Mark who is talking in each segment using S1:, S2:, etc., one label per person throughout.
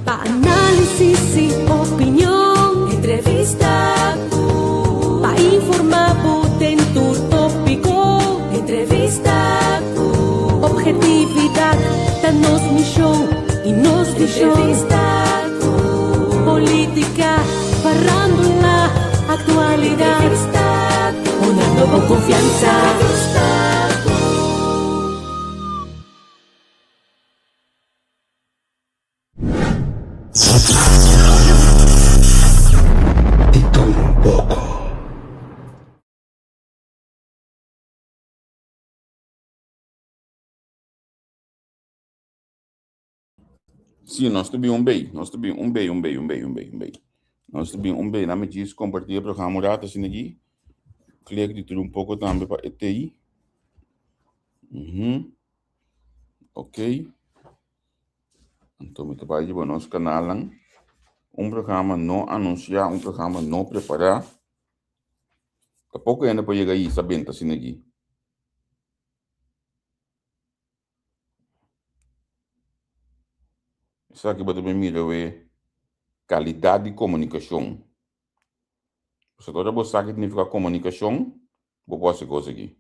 S1: Pa análisis i opinion. Entrevista ku. Pa informá bo den tur tópiko. Entrevista ku. Objetividat ta nos mishon i nos vishon. Entrevista ku. Polítika, farándula, aktualidat. Entrevista ku. Honrando bo konfiansa. Entrevista ku.
S2: Di tur un poko.
S3: Sí, nos ta bin un bei, nos ta bin un bei, un bei, un bei, un bei, un bei. Nos ta bin un bei. Nami djis kompartí e programa un rato asina aki. Klik di tur un poko tambe pa e tei. Mhm. Ok. Anto mi ta bai riba nos kanalnan. Un programa no anunsiá, un programa no prepará. Ta poko hende por yega ahí sa benta asina aki. Esaki bo ta bin mira we kalidat di komunikashon. Pasobra ora bo sa ke signifiká komunikashon, bo por hasi kos aki.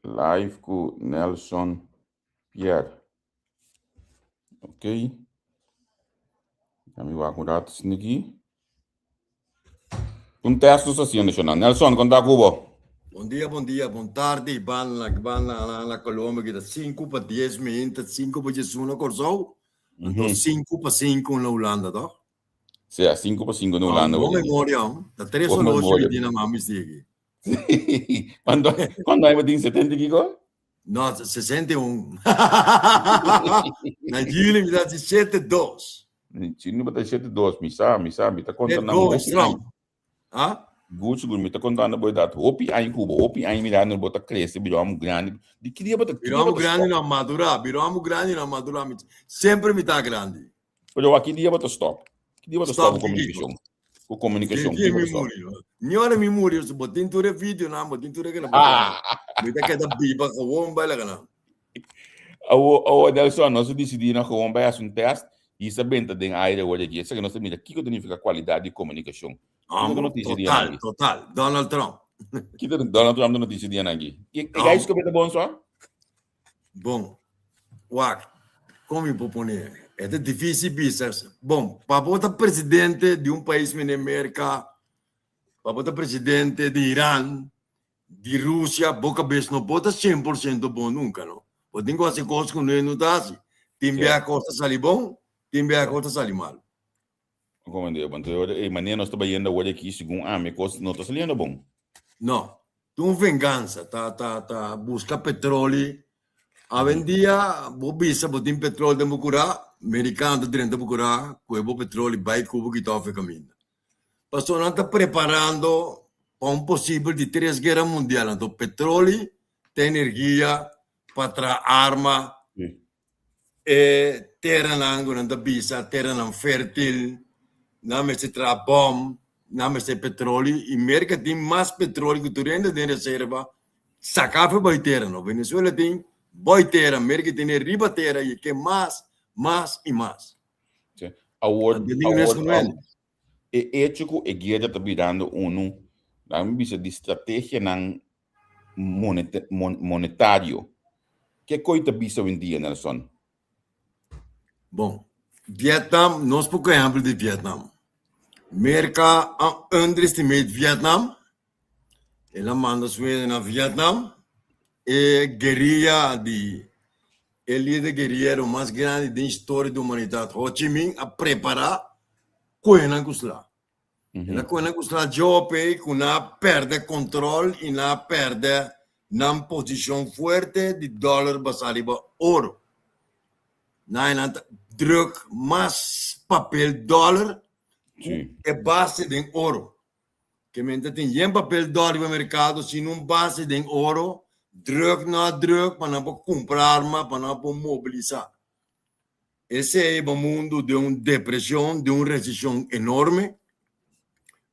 S3: Live ku Nelson Pierre. Ok. Mi wak un rato sniki. Un test nos haciendo, Shona. Nelson, konta ku bo.
S4: Bon dia, bon dia, bon tardi. Ban na, ban na, na, na Colombia kita 5 pa 10 minuten, 5 pa 11 na Kòrsou, anto 5 pa 5 na Hulanda, toch?
S3: Sea, 5 pa 5 na Hulanda.
S4: Bon memoria, hom. Ta tres horloge mi tin na man bisti aki.
S3: Cuando, cuando hay tin 70 kiko?
S4: No, 61. Na juli mi ta 72.
S3: Juli mi ta 72, mi sa, mi sa, mi ta konta na
S4: hopi strong.
S3: Ha? Goed sigur, mi ta konta na bo edad. Hopi aña ku bo, hopi aña mirando bo ta krese, bira amo grandi. Di ki dia bo ta
S4: Bira amo grandi na madura, bira amo grandi na madura. Semper mi ta grandi.
S3: Pero aki dia bo ta stop. Ki dia bo ta stop ku komunikashon? Ku komunikashon.
S4: Ki dia mi muri? Ni ora mi muri, bo tin tur e video nan, bo tin tur e grabashon. Mi ta keda biba gewoon bai laga nan.
S3: Awo, awo Nelson, nos a disidí na gewoon bai hasi un test i sa benta den aire awor aki. Esaki nos ta mira kiko ta nifiká kualidat di komunikashon.
S4: Kiko ta notisia di
S3: Total,
S4: total. Donald Trump.
S3: Kiko Donald Trump ta notisia di aki? E guys ku beta bon so?
S4: Bon, wak, kon mi por pone? E ta difícil bisa. Bon, pa bo ta presidente di un pais mene Merka, pa bo ta presidente di Iran, di Rusia, bo kabes no por ta shen por shento bon nunka, no. Bo tin ku hasi kos ku no ta hasi. Tin bia kos ta sali bon, tin bia kos ta sali mal.
S3: Komende, bon, e manera nos ta bayendo awor aki, segun ami, kos no ta saliendo bon.
S4: No, Ta un vengansa, ta ta ta buska petroli. Awendia bo bisa bo tin petroli den bo kurá, merikano ta drenta bo kurá ku e bo petroli bai ku bo kita òf e kaminda. Pasobra nan ta preparando pa un posibel di tres guera mundial, anto petroli ta energia pa traha arma. E teranan ku nan ta bisa teranan fértil, nan mester traha bòm, nan mester petroli i Merka tin mas petroli ku tur hende den reserva saka for bai tera no. Venezuela tin boi tera, Merka tene riba tera i e ke mas, mas i mas.
S3: Awor, awor, e echo ku e guera ta birando unu, laga mi bisa di strategianan monetario. Ke koe ta bisa oyendia, Nelson?
S4: Bon, Vietnam, nos por ku ehèmpel di Vietnam. Merka a underestimate Vietnam, el a manda su hende na Vietnam, e guerilla di e lider guerillero mas grandi den historia di humanidat, Ho Chi Minh, a prepará koe nan ku sla. El a koe nan ku sla djope ku nan a pèrdè kòntròl i nan a pèrdè nan posishon fuerte di dòler basá riba oro. Nan nan ta drùk mas papel dòler ku e base den oro. Ke men ta tin yen papel dòler riba merkado sin un base den oro, drùk nan a drùk pa nan por kumpra arma, pa nan por mobilisá. Esei ba mundu den un depresion, den un recesion enorme.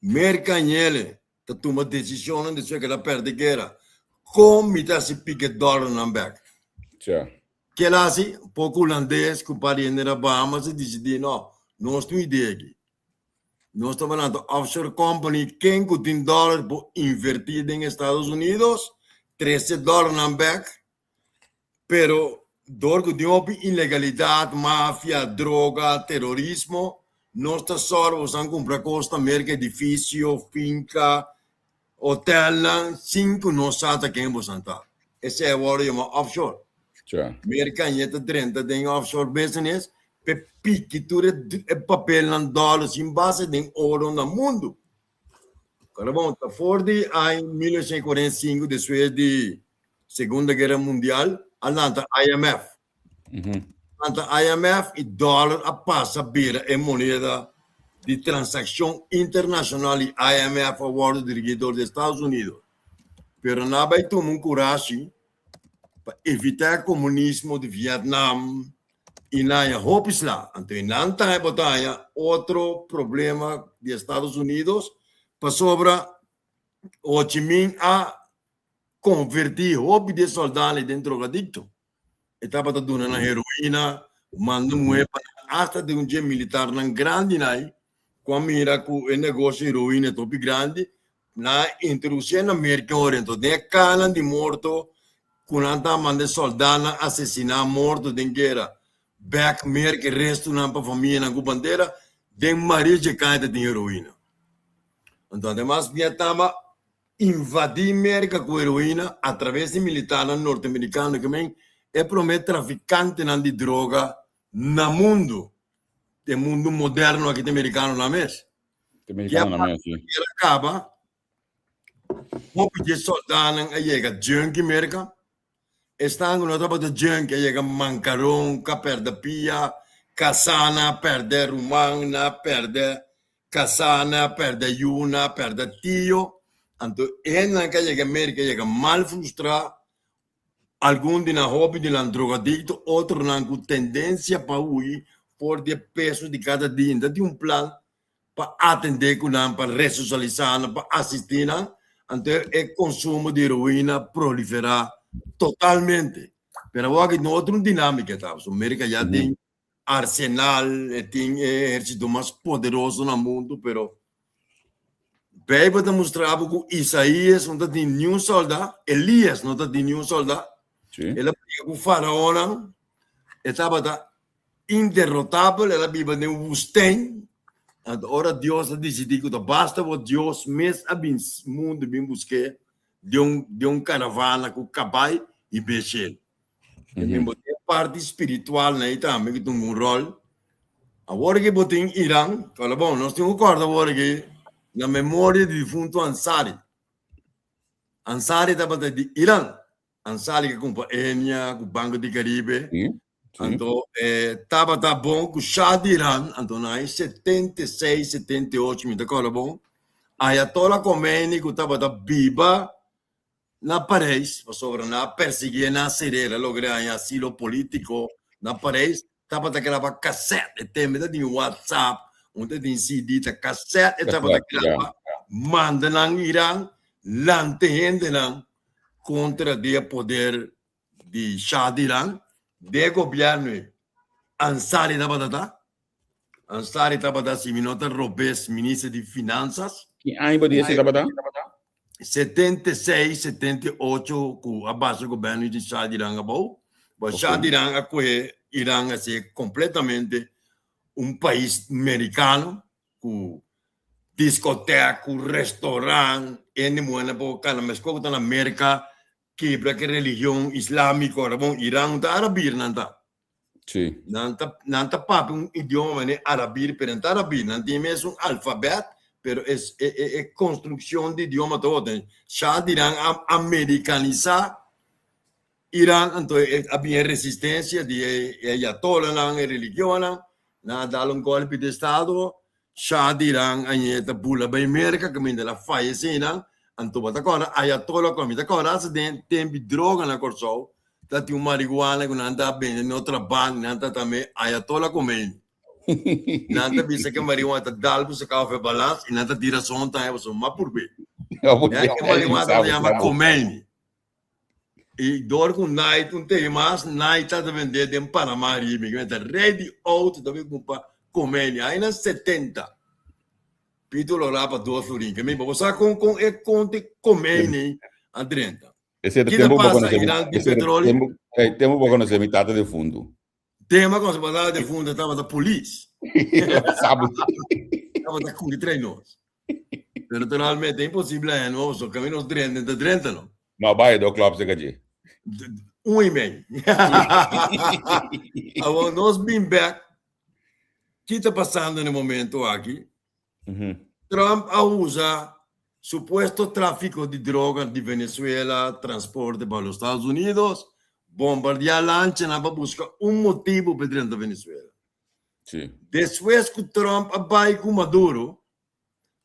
S4: Merca ñele ta tuma decisionnan despues ke el a perde guera. Kon mi ta hasi pika e dollarnan bek?
S3: Tja.
S4: Kel hasi, poko hulandes ku pariente na Bahamas a disidí, no, nos tin un idea aki. Nos ta lanta offshore company, ken ku tin dòler por invertí den Estados Unidos, trese dòlernan bèk, pero dor ku tin hopi ilegalidat, mafia, droga, terorismo, nos ta sòru bosan kumpra kos na Merka, edifisio, finka, Hotelnan sin ku nos sa ta ken bosan ta. Esei a wòrdu yama offshore. Merka aña ta drenta den offshore business p'e piki tur e papelnan dòler sin base den oro na mundu. Kòrda bon, ta for di aña 1945 despues di Segunda Guera Mundial a lanta IMF. Lanta IMF i dòler a pasa bira e moneda di transakshon internashonal i IMF a wòrdu dirigí dor di Estados Unidos. Pero nan a bai tuma un kurashi pa evitá e komunismo di Vietnam i nan haña hopi sla. Anto i nan ta haña bo ta haña otro problema di Estados Unidos pasobra Ho Chi Minh a konvertí hopi di e sòldánan den drogadikto. E tabata duna nan heroina, manda muhé pa nan, asta den un dje militarnan grandinan ei ku a mira ku e negoshi heroina ta hopi grandi, nan a introdusié na Merka ora. Enton den e kanan di morto ku nan ta manda e sòldánan asesiná morto den guera bèk Merka e restunan pa famianan ku bandera, den maria dje kaña ta tin heroina. Anto ademas Vietnam a invadí Merka ku heroina atraves di militarnan norteamerikano ke men e promé trafikantenan di droga na mundu. Den mundu moderno aki ta merikanonan mes.
S3: Ta merikanonan mes, si.
S4: Guera kaba, hopi dje sòldánan a yega junkie Merka. Esnan ku no tabata junkie a yega mankaron, ku a pèrdè pia, kasá nan a pèrdè ruman, nan a pèrdè Kasá, nan a pèrdè yu, nan a pèrdè tio. Anto e hendenan ku a yega Merka a yega mal frustrá, algun di nan hopi di nan drogadikto, otronan ku tendensia pa hui for di e peso di kada dia. Nan ta tin un plan pa atendé ku nan, pa resosialisá nan, pa asistí nan. Anto e konsumo di heroina proliferá totalmente. Pero awor aki no otro dinámika ta, pasobra Merka ya tin arsenal, e tin e ehérsito mas poderoso na mundu, pero Beibel ta mustra bo ku Isaías no ta tin niun sòldá, Elías no ta tin niun sòldá.
S3: Sí.
S4: El a briga ku faraonnan, e tabata inderrotabel, el a biba den woestijn. Anto ora Dios a disidí ku ta basta bo, Dios mes a bin mundu bin busk'é den un den un karavana ku kabai i beshel. E mm -hmm. parti spiritual na aí tambe que tem um rol. Agora que botin Irã, fala bom, nós temos que corda agora que na memória do defunto Ansari. Ansari estava de Irã. Ansari que compra Enia, com Banco de Caribe.
S3: Sim.
S4: Anto, eh, tabata bom ku Shah di Iran, anto na 76, 78, mi ta acorda bom, Ayatollah Khomeini ku tabata biba na Parijs, pasobra nan a persiguié nan seré, el a logra haña asilo polítiko na Parijs, tabata graba kasèt, e tempu ta tin WhatsApp, un ta tin CD, ta kasèt e tabata graba, manda nan Iran, lanta e hendenan kontra di e poder di Shah di Iran, den e gobièrnu ei, Ansari tabata ta. Ansari tabata, si mi no ta robes, minister di Finanzas.
S3: Ki aña bo di esei tabata?
S4: 76, 78 ku a basa gobierno di Shah di Iran abou. Bo Shah di Iran a kohe Iran a ser kompletamente un pais merikano ku diskotek, ku restaurant, hende muhé por kana meskos ku ta na Merka, kibra ku e religion islámiko. Ora bon, Iran ta arabir nan ta.
S3: Sí.
S4: Nan ta, nan ta papia un idioma manera arabir, pero nan ta arabir. Nan tin mes un alfabet, pero es, e, e, e construccion di idioma ta otro. Shah di Iran a americanisa Iran, anto e, a bin e resistencia di e, e ayatolahnan, e religionnan. Nan a dal un golpe di estado, Shah di Iran a ñe ta bula bay Merca, caminda el a fallece einan. Anto bo ta corda ayatollah, mi ta corda hasta den tempo di droga na Corsou, Ta tin un marihuana ku nan ta bende den otro bank, nan ta tambe Ayatollah Khomeini. Nan ta bisa ke marihuana ta dal bo su kafe balans i nan ta tira son tambe pasobra ma purbe. E marihuana ta yama Khomeini. I dor ku Night un tei mas, Night ta bende den Panama riba. Mi ta rei di auto ta bin kumpa Khomeini. Añanan 70. Pito lo rapa dos florin. Ke mi bo sa kon kon e konte Khomeini a drenta.
S3: Ese
S4: Kita
S3: tempo bo
S4: pasa
S3: konosé mi,
S4: Iran tin
S3: ese
S4: petróleo.
S3: tempo, eh, tempo bo konosé mi tata defuntu.
S4: Tema konosé bo tata defuntu tabata polis.
S3: Sabe.
S4: Tabata kuri trae nos. Pero naturalmente é impossível é no, so kami nos drenta, ta drenta no.
S3: No, bai do klop se gaje.
S4: Un i mei. Awor nos bin back. Ki ta pasando na e momento aki? Trump a usa supuesto tráfico di droga di Venezuela, transporte pa los Estados Unidos, bombardeá lanchanan pa buska un motibu pa drenta Venezuela. Despues ku Trump a bai ku Maduro,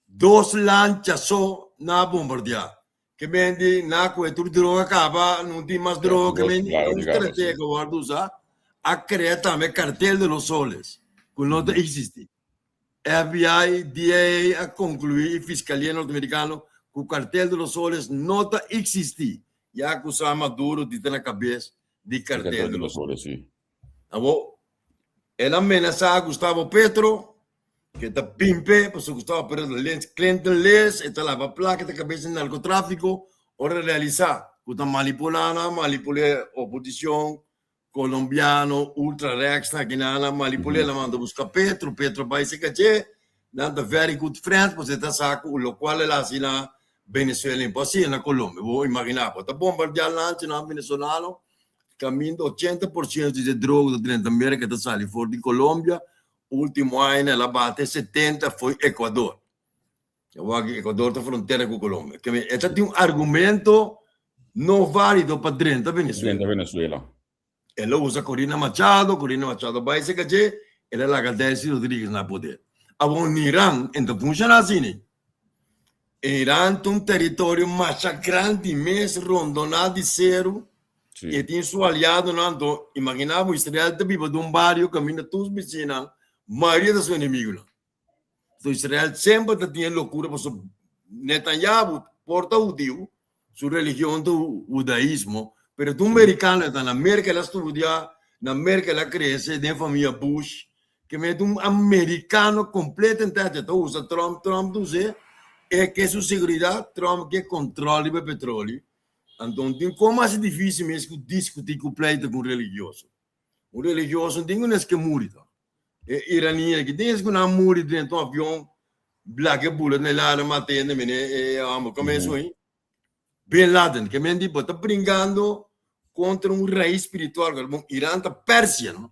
S4: dos lancha so nan a bombardeá. Ke men di nan ku e tur droga kaba, no tin mas droga, ke men di un strategia ku wòrdu usá, a krea tambe Cartel de los Soles, ku no ta eksistí. FBI, DEA a konkluí i Fiskalia Norteamerikano ku Cartel de los Soles no ta eksistí i a akusá Maduro di ta na kabes di Cartel de los Soles. Awor, el a menasá Gustavo Petro, ke ta pimpe, pasobra Gustavo Petro ta lens Clinton les, e ta laba plaka, e ta kabes di narkotráfiko, ora el realisá ku ta manipulá nan, manipul'é oposishon, Colombiano ultra rechts na kinan a manipul'é la manda busca Petro, Petro bai serka dje, nan ta very good friends pasobra e ta sa ku lokual el hasi na Venezuela e por hasi na Colombia. Bo imagina bo ta bombardiá lanchanan venezolano kaminda 80% di e droga ta drenta Merka ta sali for di Colombia, ultimo aña el a bate 70 foi Ecuador. Awor aki Ecuador ta frontera ku Colombia. Ke e ta tin un argumento no válido pa drenta Venezuela.
S3: Drenta Venezuela.
S4: El a usa Corina Machado, Corina Machado bai serka dje, el a laga Delcy Rodriguez na poder. Awor Iran e no ta funciona asina. Iran ta un teritorio masha grandi mes rondoná di seru i e tin su aliadonan. Anto imagina bo Israel ta biba den un bario kaminda tur su bisinan mayoria ta su enemigunan. So Israel semper ta tin e locura pasobra Netanyahu por ta hudiu, su religion ta hudaismo, pero ta un mericano, e ta na Merca el a studia, na Merca el a crece den famia Bush, ke men ta un americano completo entero, e ta usa Trump, Trump ta us'e, e ke su seguridad, Trump ke control riba e petroleo, anto tin como hasi dificil mes ku discuti ku pleito ku un religioso, un religioso no tin ku nes ke muri to. E irania aki tin es ku nan muri dentro un avion blake bula na el ara mata hende mene e homber como eso ahi Bin Laden ke men di bo ta bringando kontra un rais spiritual bon Iran ta Persia no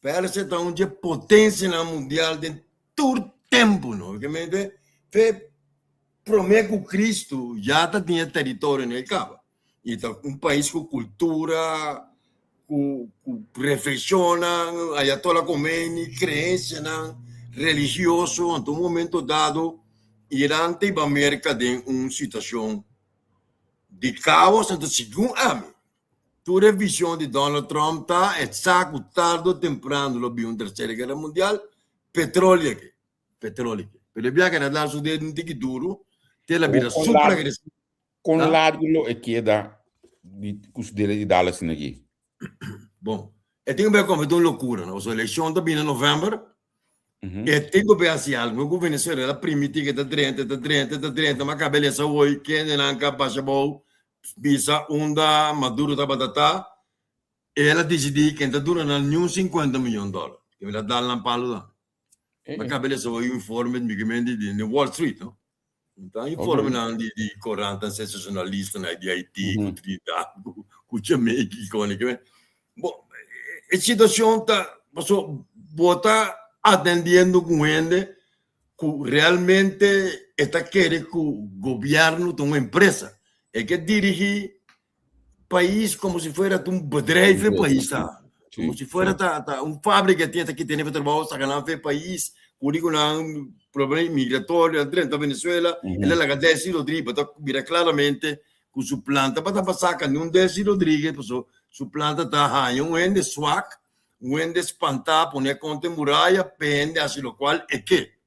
S4: Persia ta un dje potensianan mundial den tur tempu no ke men di fe prome ku Cristo ya ta tin e teritorio na e kaba i ta un pais ku kultura ku ku reflekshonnan, Ayatollah Khomeini, kreensianan religioso. Anto un momento dado Iran ta hiba Merka den un situashon di kaos. Anto segun ami tur e vision di Donald Trump ta e sa ku tarde o temprano lo bin un tercera guera mundial, petroleo aki. Petroleo aki. Pero e biaha na dal su dedo un tiki duru te el a bira super agresivo.
S3: Kon largu lo e keda di ku su dele di dal asina aki?
S4: Bon, e tin ku bai komete un lokura, no? Pasobra elekshon ta bini na novèmber, e tin ku bai hasi algu. Ku Venezuela el a primiti ku e ta drenta, e ta drenta, e ta drenta, ma kaba e lesa awor kendenan ka basha abou bisa unda Maduro tabata ta, el a disidí ku e no ta duna nan niun sinkuenta miyon dòler, ke el a dal nan palu tambe. Ma kaba e lesa awor un informe di Wall Street, no? Ta informenan di di korantan sensacionalistanan di Haiti ku Trinidad ku ku Jamaica i koni ke bo e situacion ta paso bo ta atendiendo ku hende ku realmente e ta kere ku gobierno ta un empresa e ke dirigi pais como si fuera ta un bedrijf e pais ta. Como si fuera ta, ta un fábrica tiene ta kita hende trabajo, saca nan fe pais, curi cu nan problema migratorio, drenta Venezuela, el a laga Delcy Rodriguez, bo ta mira claramente cu su plan tabata pa saca ni un Delcy Rodriguez, paso su plan ta ta haña un hende swak, un hende spantá, pone contra e muraya, pe hende haci locual e ke.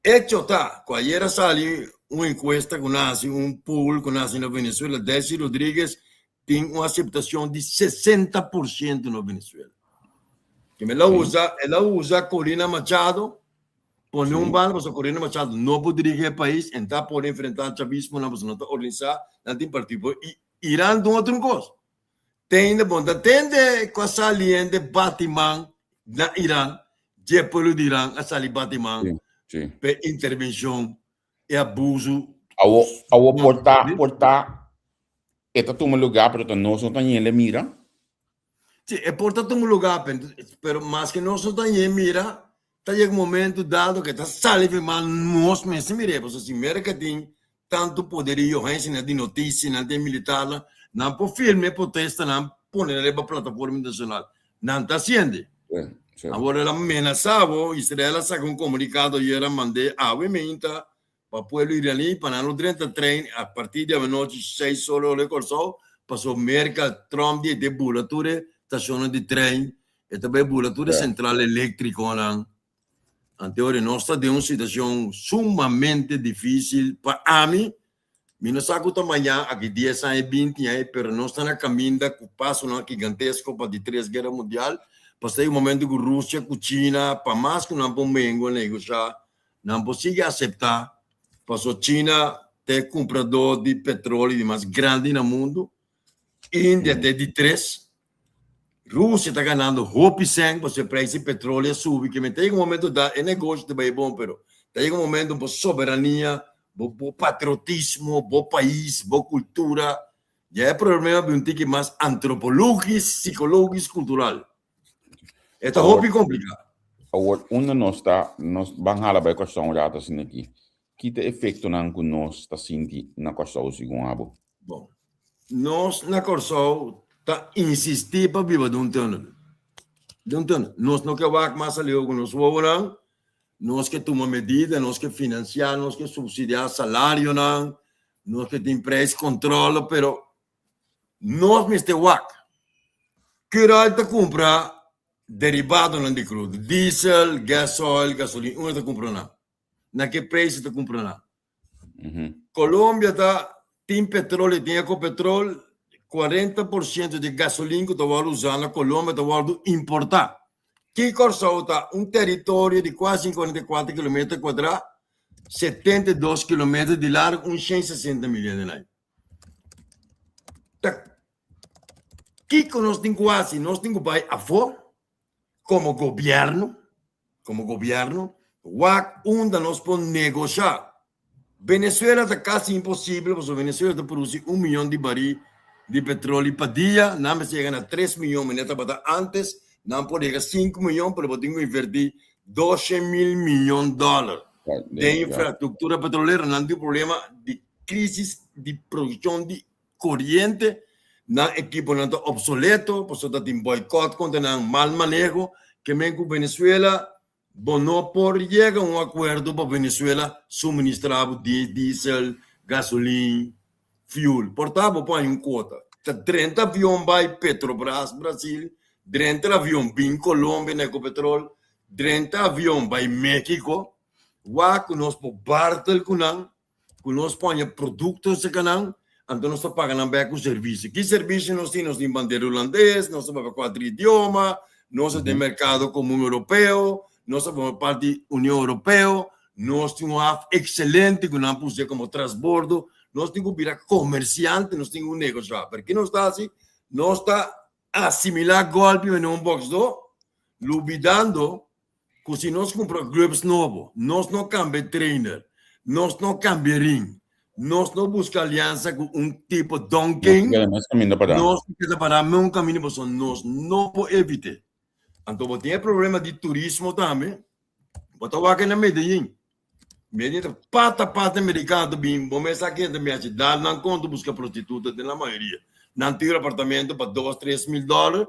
S4: Echo ta ku ayer a sali un enkuesta ku nan hasi, un poll ku nan hasi na Venezuela, Delcy Rodriguez Tin un aseptashon di 60% na Venezuela. Ke el a usa, el a usa Corina Machado, pone un banda, pasobra Corina Machado no por dirigi e pais, en ta por enfrenta chavismo nan, pasobra no ta organisa, nan tin partido. I Iran ta un otro kos. Tende, bon ta tende ku a sali hende bati man na Iran, dje pueblo di Iran a sali bati man p'e intervenshon, e abuso.
S3: Awo, awo por ta, por ta, e ta tuma lugá, pero ta nos no ta ñele mira.
S4: Sí, e por ta tuma lugá, pero maske nos no ta ñe mira, ta yega un momento dado ke ta sali fi man nos mester mir'é, pasobra si Merka tin tantu poderio, agencianan di noticianan, den militarnan, nan por filma e protestanan, pone nan riba plataforma internacional. Nan ta haciende. Awor el a menasa bo, Israel a saca un comunicado ayer a mand'é awe meinta pa pueblo iraní pa nan no drenta trein a partir di awanochi seis ora ora di Kòrsou, pasobra Merka, Trump di e te bula tur e stacionnan di trein, e ta bai bula tur e central eléctriconan. Anteori nos ta den un situacion sumamente dificil pa ami, mi no sa cu ta maña aki dies aña binti aña pero nos ta na caminda cu pasonan gigantesco pa di tres guera mundial, pasobra e momento cu Rusia cu China pa mas cu nan por mengua negocia nan por sigui acepta pasobra China ta e cumprador di petroleo di mas grandi na mundo, India ta e di tres. Rusia ta ganando hopi sèn pasobra e preis di petroleo a subi ke men ta yega un momento da e negoshi ta bai bon pero ta yega un momento bo soberania bo bo patriotismo bo pais bo kultura ya e problema bin un tiki mas antropologis psikologis kultural e ta hopi kompliká.
S3: Awor unda nos ta nos ban hala bai Kòrsou un rato asina aki ki ta efektonan ku nos ta sinti na Kòrsou segun abo?
S4: Bon, nos na Kòrsou ta insistí pa biba den un tùnel. Den un tùnel. Nos no ke wak mas aleu ku nos wowonan. Nos ke tuma medida, nos ke finansiá, nos ke supsidiá salarionan, nos ke tin preis kòntròl, pero nos mester wak. Curoil ta kumpra derivadonan di krudo, diesel, gasoil, gasolin, unda ta kumpra nan? Na ke preis e ta kumpra nan? Colombia ta tin petroleo, tin Ecopetrol, 40% di gasolin ku ta wòrdu usá na Colombia ta wòrdu importá. Ki Kòrsou ta un teritorio di kuasi 44 kilometer kuadrá, 72 kilometer di largu, un 160 milyon di nai. Ta kiko nos tin ku hasi? Nos tin ku bai afó komo gobièrnu, Komo gobièrnu, wak unda nos por negoshá. Venezuela ta kasi imposibel pasobra Venezuela ta produsi un miyon di barí di petroli pa dia, nan mester yega na tres miyon, manera tabata antes, nan por yega sinku miyon, pero bo tin ku invertí doshen mil miyon dòler den infrastruktura petrolero. Nan tin un problema di krisis di produkshon di koriente, nan ekiponan ta obsoleto, pasobra ta tin boycott kontra nan, mal maneho, ke men ku Venezuela bo no por yega un akuerdo pa Venezuela suministra bo diesel, gasolin, fuel. Por ta bo por haña un kuota. Ta drenta avion bai Petrobras, Brasil, drenta avion bin Colombia na Ecopetrol, drenta avion bai Mexico, wak ku nos por bartel ku nan ku nos poña produkto serka nan, anto nos ta paga nan bek ku servisio. Ki servisio nos tin? Nos tin bandera hulandes, nos ta papia kuater idioma, nos ta den merkado komun europeo, nos ta forma parti di Union Europeo, nos tin un haf ekselente ku nan pus'é komo trasbordo, nos tin ku bira komersiante, nos tin ku negoshá. Pero ki nos ta hasi? Nos ta asimilá gòlpi manera un bòksdó, lubidando ku si nos kumpra gloves nobo, nos no kambia trainer, nos no kambia ring, nos no buska aliansa ku un tipo Don King,
S3: Nos keda pará.
S4: Nos keda pará mes un kaminda pasobra nos no por evit'é. Anto bo tin e problema di turismo tambe. Bo ta wak na Medellin. Medellin ta pata pata amerikano ta bin, bo mes sa ken ta bin haci dal nan konta buska prostituta den la mayoria. Nan tin apartamento pa dos, tres mil dòler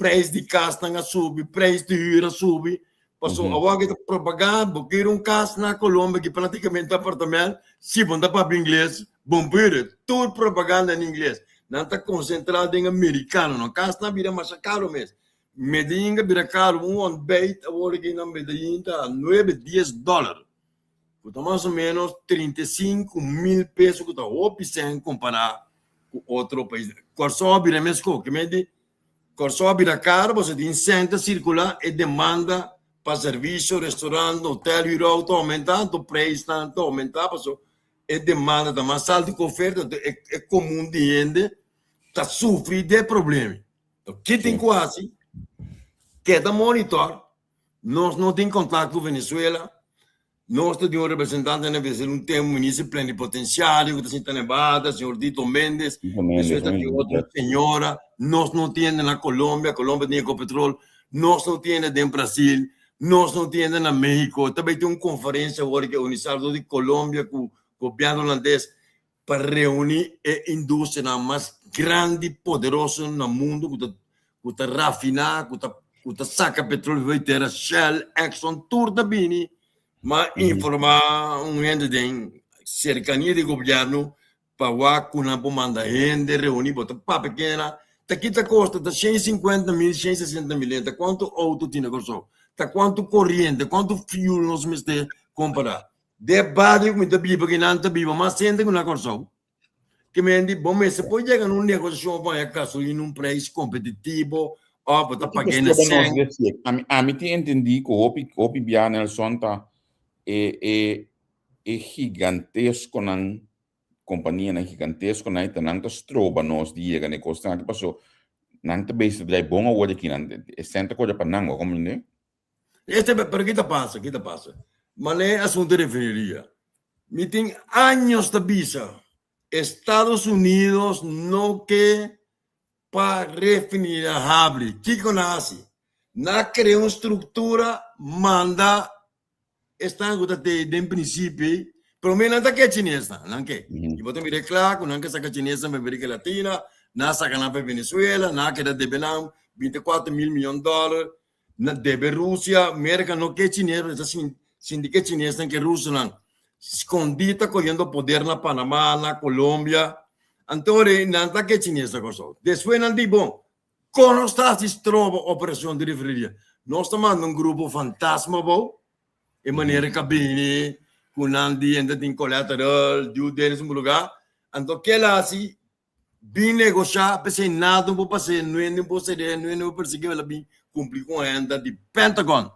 S4: Prijs di kasnan a subi, prijs di huur a subi. Paso awor ki ta propaganda, bo kere un kas na Colombia ki prácticamente apartamento, si bo no ta papia ingles, bo no puede. Tur propaganda na ingles. Nan ta konsentrá den amerikanonan. Kasnan a bira masha karo mes. Medellin a bira karo. Un ontbijt awor aki na Medellin ta nuebe, dies dòler. Ku ta mas o menos 35.000 peso ku ta hopi sèn kompará. ku otro pais. Kòrsou a bira meskos, ke men di Kòrsou a bira karo pasobra tin sèn ta sirkulá, e demanda pa servisio, restaurant, hotel, hür outo a oumentá, anto preisnan ta oumentá pasobra e demanda ta mas altu ku oferta, anto e komun di hende ta sufri di e problema. Ke tin ku hasi? Keda monitor, nos no tin kontakto ku Venezuela, nos ta tin un representante na Venezuela un tempu, minister plenipotenciario ku ta sinta na embahada, señor Dito Mendez, despues ta tin otro señora, nos no tin hende na Colombia, Colombia tin Ecopetrol, nos no tin hende den Brasil, nos no tin hende na Mexico, ta bay tin un conferencia awor ke organisa di Colombia ku gobierno holandes pa reuní e industrianan mas grandi i poderoso na mundu ku ta ku ta rafiná, ku ta ku ta saka petrolio for di tera, Shell, Exxon, tur ta bini. M'a informá un hende den serkania di gobièrnu pa wak ku nan por manda hende reuní, bo ta papia kena, ta kita kosta, ta 150 mil, 160 mil, ta kuantu outo tin na Kòrsou, ta kuantu koriente, kuantu fuel nos mester kompará. De bario ku mi ta biba ki nan ta biba mas hende ku na Kòrsou. Ke men di bo mester por yega na un negosiashon pa haña gasolina un preis kompetitivo òf bo ta pag'é na sèn.
S3: Ami ami tin entendí ku hopi hopi bia Nelson ta e e e giganteskonan kompanianan giganteskonan ei ta nan ta stroba nos di yega na e kosnan aki paso nan ta bezig ta drai bon awor aki nan e sèn ta kore pa nan bo a komprendé?
S4: Este, pero ki ta pasa, ki ta pasa? Mane asunto di refineria. Mi tin años ta bisa, Estados Unidos no ke pa refineria habri. Kiko nan hasi? Nan a krea un struktura manda esnan ku ta te den prinsipio ei, promé nan ta ke chinesnan, nan ke. I bo ta mira e kla ku nan ke saka chinesnan pa Amerika Latina, nan a saka nan pa Venezuela, nan a keda debe nan 24 mil miyon dòler, Na debe Rusia, Merka no ke chines, pero ta sinti ke chinesnan ke rusonan skondí ta kohiendo poder na Panama, na Colombia. Anto ora nan ta ke chines na Kòrsou. Despues nan di, bon, kon nos ta hasi stroba operashon di refineria? Nos ta manda un grupo fantasma abou, e manera ka bini ku nan di hende tin collateral, due diligence un lugá. Anto kila hasi Bin negoshá, p'esei nada no por pas'é, no hende no por sed'é, no hende no por persiguié, el a bin kumpli ku un hende di Pentagon.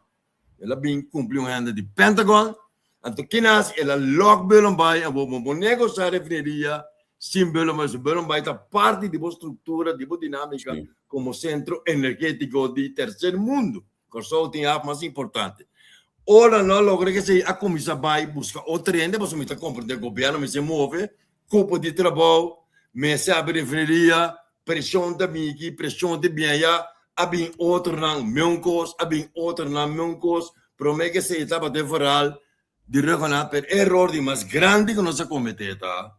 S4: El a bin kumpli un hende di Pentagon, anto kin a hasi? El a lòk Bullenbaai, abo bo por negoshá refineria sin Bullenbaai, pasobra Bullenbaai ta parti di bo struktura, di bo dinámika komo sentro energétiko di terser mundu. Kòrsou tin haf mas importante. Ora no a logra esei, a kuminsá bai buska otro hende, pasobra mi ta komprendé gobièrnu mester move, Cupo di trabou, mester habri refineria, presion ta bin aki, presion ta bin aya, a bin otronan meun cos, a bin otronan meun cos, prome ke esey tabata e verhaal di Rhuggenaath, pero e error di mas grandi cu nos a comete ta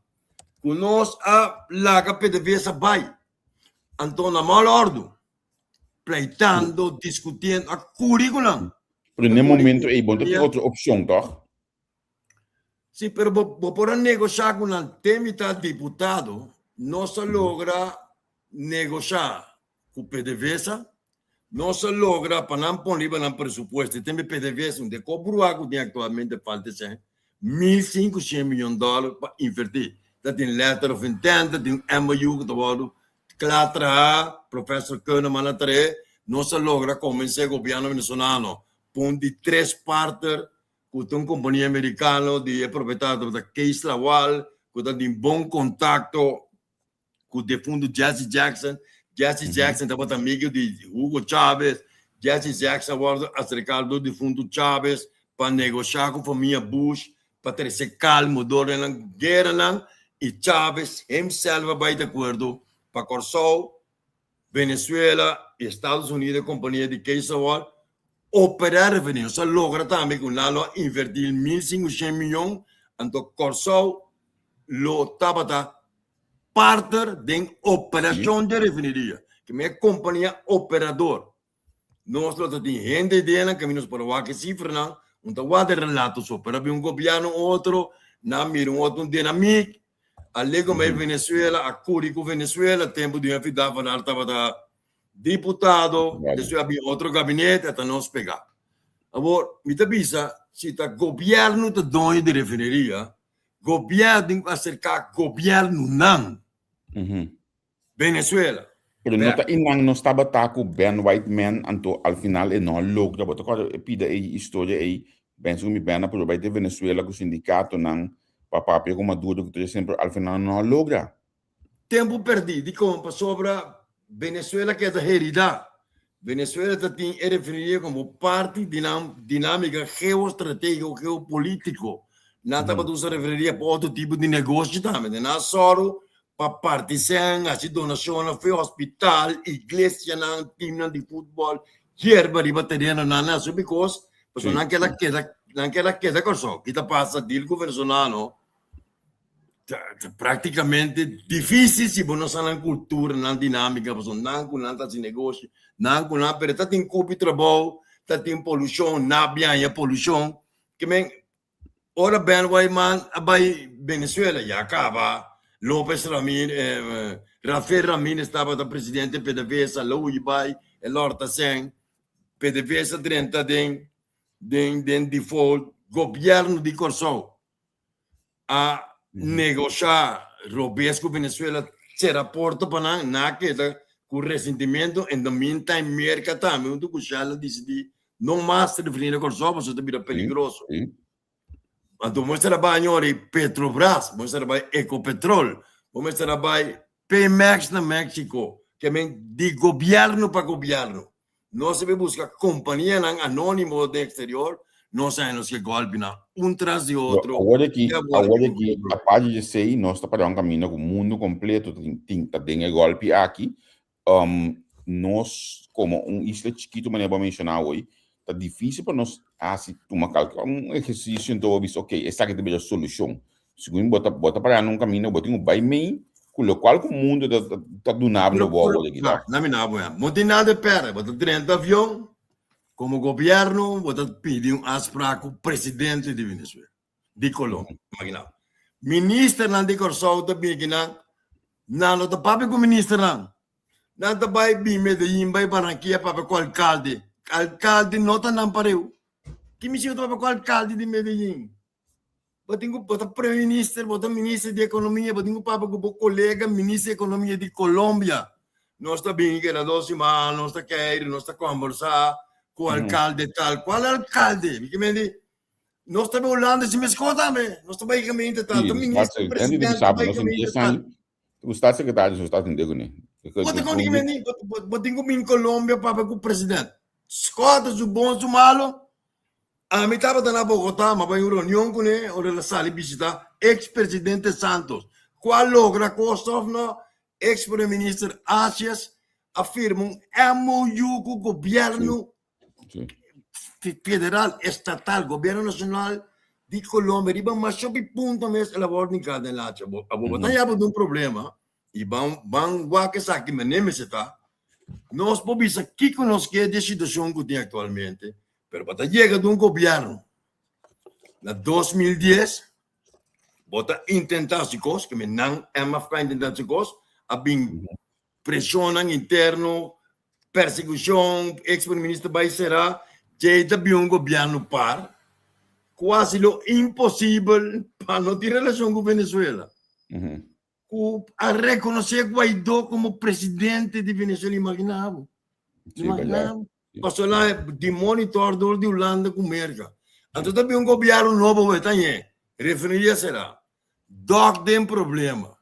S4: cu nos a laga PDVSA bay, anto na mal ordo, pleitando, discutiendo, a curi cu nan.
S3: Pero n'e momento ey bo no ta tin otro opcion toch?
S4: Sí, pero bo, bo por a negoshá ku nan te mi ta diputado, nos a logra negoshá ku PDVSA, nos a logra pa nan pon riba nan presupuesto, te mi PDVSA, un de ko bruá ku tin aktualmente falta esei, 1500 miyon dòler pa invertí. Ta tin letter of intent, ta tin un MOU ku ta wòrdu kla traha, Professor Kunneman a trahe, nos a logra konvensé gobièrnu venezolano pa un di tres partner ku ta un kompania merikano di e propietario tabata Kees Lawal ku ta tin bon kontakto ku defuntu Jesse Jackson. Jesse Jackson tabata amigo di Hugo Chavez. Jesse Jackson a wòrdu aserká dor defuntu Chavez pa negoshá ku famia Bush pa trese kalmo dor den nan gueranan i Chavez himself a bai di akuerdo pa Kòrsou Venezuela y Estados Unidos e compania di Kees Lawal opera refineria. Nos a logra tambe cu nan lo a inverti 1500 miyon anto Corsou lo tabata partner den operacion di refineria. Ke mi e compania operador. Nos lo ta tin hende ideanan kaminda nos por a wak e sifranan, un ta wak den relato so, pero a bin un gobièrnu otro, nan a mira un otro dinamik, a lego mei Venezuela, a kuri ku Venezuela, tempu di Humphrey Davelaar tabata diputado, despues a bin otro gabinete, ata nos pega. Awor, mi ta bisa, si ta gobièrnu ta doño di refineria, gobièrnu tin ku aserká gobièrnunan. Venezuela.
S3: Pero no ta inan nos tabata ku Ben Whiteman, anto al final e no a logra. Bo ta kòrda e pida ei historia ei? Pensa ku mi Ben a prueba bai te Venezuela ku sindikatonan pa papia ku Maduro ku tur esei, pero al final no a logra.
S4: Tempu pèrdí. Dikon? Pasobra Venezuela keda heridá. Venezuela ta tin e refineria komo parti di nan dinámika geostrategiko, geopolítiko. Nan tabata usa refineria pa otro tipo di negoshi tambe. Nan a sòru pa parti sèn, hasi donashonnan for hospital, iglesianan, timnan di futbòl, yerba riba terenonan. Nan a subi kos pasobra nan keda keda nan keda keda Kòrsou. Ki ta pasa deal ku venezolano ta práktikamente difísil si bo no sa nan kultura, nan dinámika, pasobra nan ku nan ta hasi negoshi, nan ku nan, pero ta tin kupi trabou, ta tin polushon, nan a biaña polushon. Ke men ora Ben Wyman a bai Venezuela ya kaba Lopez Ramírez, Rafael Ramírez tabata presidente PDVSA, lo hui bai, e lòrta sèn, PDVSA drenta den den den default, gobièrnu di Kòrsou a negoshá robes ku Venezuela sera porta pa nan, nan a keda ku resentimiento. In the meantime Merka tambe huntu ku Shell a disidí no mas refineria na Kòrsou pasobra ta bira peligroso. Anto bo mester a bai añora i Petrobras, bo mester a bai Ecopetrol, bo mester a bai Pemex na Mexico, ke men di gobièrnu pa gobièrnu. Nos debe buska kompanianan anónimo den eksterior, nos a nos ke gòlpinan un tras di otro.
S3: Awor aki, awor aki, aparte di esei, nos ta para un kaminda ku mundu kompleto tin ta den e gòlpi aki. Nos komo un isla chikitu manera bo a menshoná awor, ta difísil pa nos hasi tuma kalke un ehersisio enton bo bisa ok esaki ta bira solushon. Segun bo ta bo ta pará na un kaminda bo tin ku bai mei ku lokual ku mundu ta ta duna bo bo awor aki ta.
S4: Na mi na bo ya. Bo tin nada di pèrdè. Bo ta drenta avion komo gobièrnu bo ta pidi un afsprak ku presidente di Venezuela, di Colombia. Imagina bo. Ministernan di Kòrsou ta bini kinan, nan no ta papia ku ministernan. Nan ta bai bin Medellin, bai Barranquilla papia ku alkalde. Alkalde no ta nan pareu. Ki mishi bo ta papia ku alkalde di Medellin? Bo tin ku bo ta prome minister, bo ta minister di ekonomia, bo tin ku papia ku bo kolega minister di ekonomia di Colombia. Nos ta bini keda dos siman, nos ta keiru, nos ta kombersá ku alkalde tal. Kual alkalde? Mi ke mende nos ta bai Hulanda si meskos tambe. Nos ta bai gemeente tal. Ta minister, presidente ta bai gemeente tal.
S3: Ku staatssecretaris nos ta atendé kuné.
S4: Bo ta konta ki bo tin ku bini Colombia papia ku president. Skòt su bon su malo. Ami tabata na Bogotá, m'a bai un reunion kuné ora el a sali bishitá ex presidente Santos. Ku a logra kos òf no, ex prome minister Asjes a firma un MOU ku gobièrnu federal, estatal, gobierno nacional di Colombia riba masha hopi punto mes el a wòrdu hinká den lacha. Bo abo bo ta yaba di un problema i ban ban wak esaki manera mester ta. Nos por bisa kiko nos ke di e situashon ku tin aktualmente, pero bo ta yega di un gobierno na 2010 bo ta intentá si kos, ke men nan MFK a intentá si kos, a bin Preshonnan interno, persekushon, ex primer minister bai será, djei ta bin un gobièrnu par, ku hasi lo imposibel pa no tin relashon ku Venezuela. Ku a rekonosé Guaidó komo presidente di Venezuela, imagina bo. Imagina bo. Pasobra di monitor dor di Hulanda ku Merka. Anto ta bin un gobièrnu nobo bo ta ñe, refineria será, dòk den problema.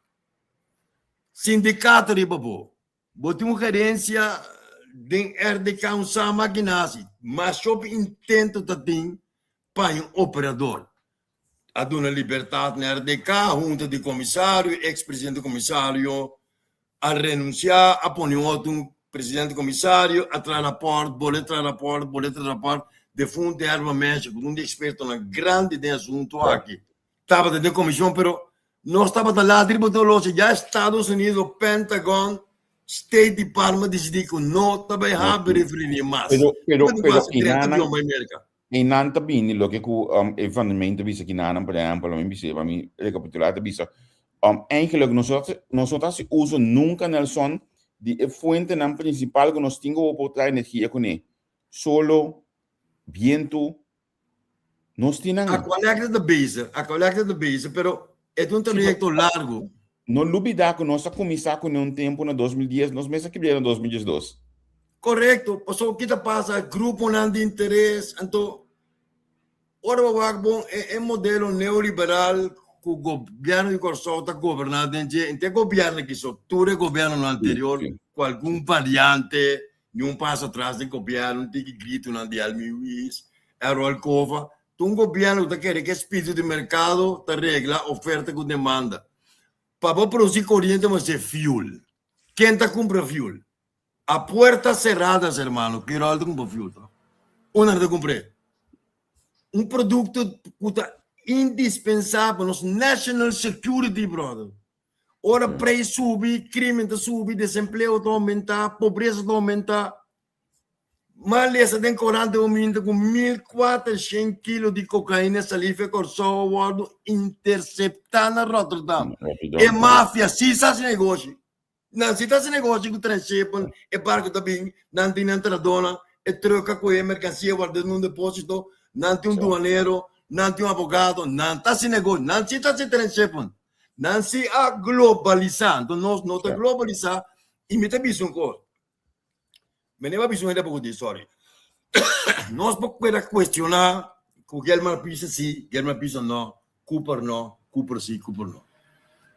S4: Sindikato riba bo. Bo tin un gerensia den RDK un sa makina hasi. Mas hopi intento ta tin pa un operador. A duna libertat na RDK, hunta di komisario, ex presidente komisario a renunsia, a pone un otro presidente komisario, a traha raport, bole traha raport, bole traha raport, defunte Herman Mensje, ku ta un di ekspertonan grandi den asunto aki, tabata den komishon, pero Nos tabata laat riba tur lochi. Ya Estados Unidos, Pentagon, State Department disidí ku no ta bai habri refrineria mas.
S3: Pero, pero, pero enanan, enan ta bini loke ku um, e Van der Meen ta bisa kinanan, por ehempel, mi bisa, pa mi rekapitulá ta bisa, um, eigenlijk nos no ta, nos no ta hasi uso nunka, Nelson, di e fuentenan prinsipal ku nos tin ku por traha energia kuné. Solo, bientu, Nos tin nan.
S4: Aqualectra ta bezig, Aqualectra ta bezig, pero e ta un trayecto largo.
S3: No lubida ku nos a kuminsá kuné un tempu na 2010, nos mes a kibr'é na 2012.
S4: Korekto, pasobra ki ta pasa, gruponan di interes, anto ora bo wak bon e modelo neoliberal ku gobièrnu di Kòrsou ta goberná den dje, i te gobièrnu aki so, tur e gobièrnunan anterior ku algun variante, ni un paso atras den gobièrnu, tiki gritonan di Elmi Ruiz, Errol Cova, Ta un gobièrnu ku ta kere ku e spiritu di merkado ta regla oferta ku demanda. Pa bo produsí koriente bo mester fuel. Ken ta kumpra fuel? A puertas seradas, hermano. Ki ròl ta kumpra fuel ta? Unda nan ta kumpr'é? Un produkto ku ta indispensabel, nos national security, brother. Ora preis subi, krimen ta subi, desempleo ta oumentá, pobresa ta oumentá. M'a lesa den korant den un minta ku 1400 kilo di kokaina salí fe Kòrsou a wòrdu interseptá na Rotterdam. E mafia si sa hasi negoshi. Nan si ta hasi negoshi ku transshipment, e barku ta bin, nan tin nan tradónan, e trùk a kohe e merkansia wòrdu den un depósito, nan tin un duanero, nan tin un abogado, nan ta hasi negoshi, nan si ta hasi transshipment. Nan si a globalisá. Anto nos no ta globalisá i mi ta bisa un kos. Meneer a bisa un hende poko di, sorry. Nos por keda cuestiona ku Gelmar bisa si, Gelmar bisa no, Cooper no, Cooper si, Cooper no.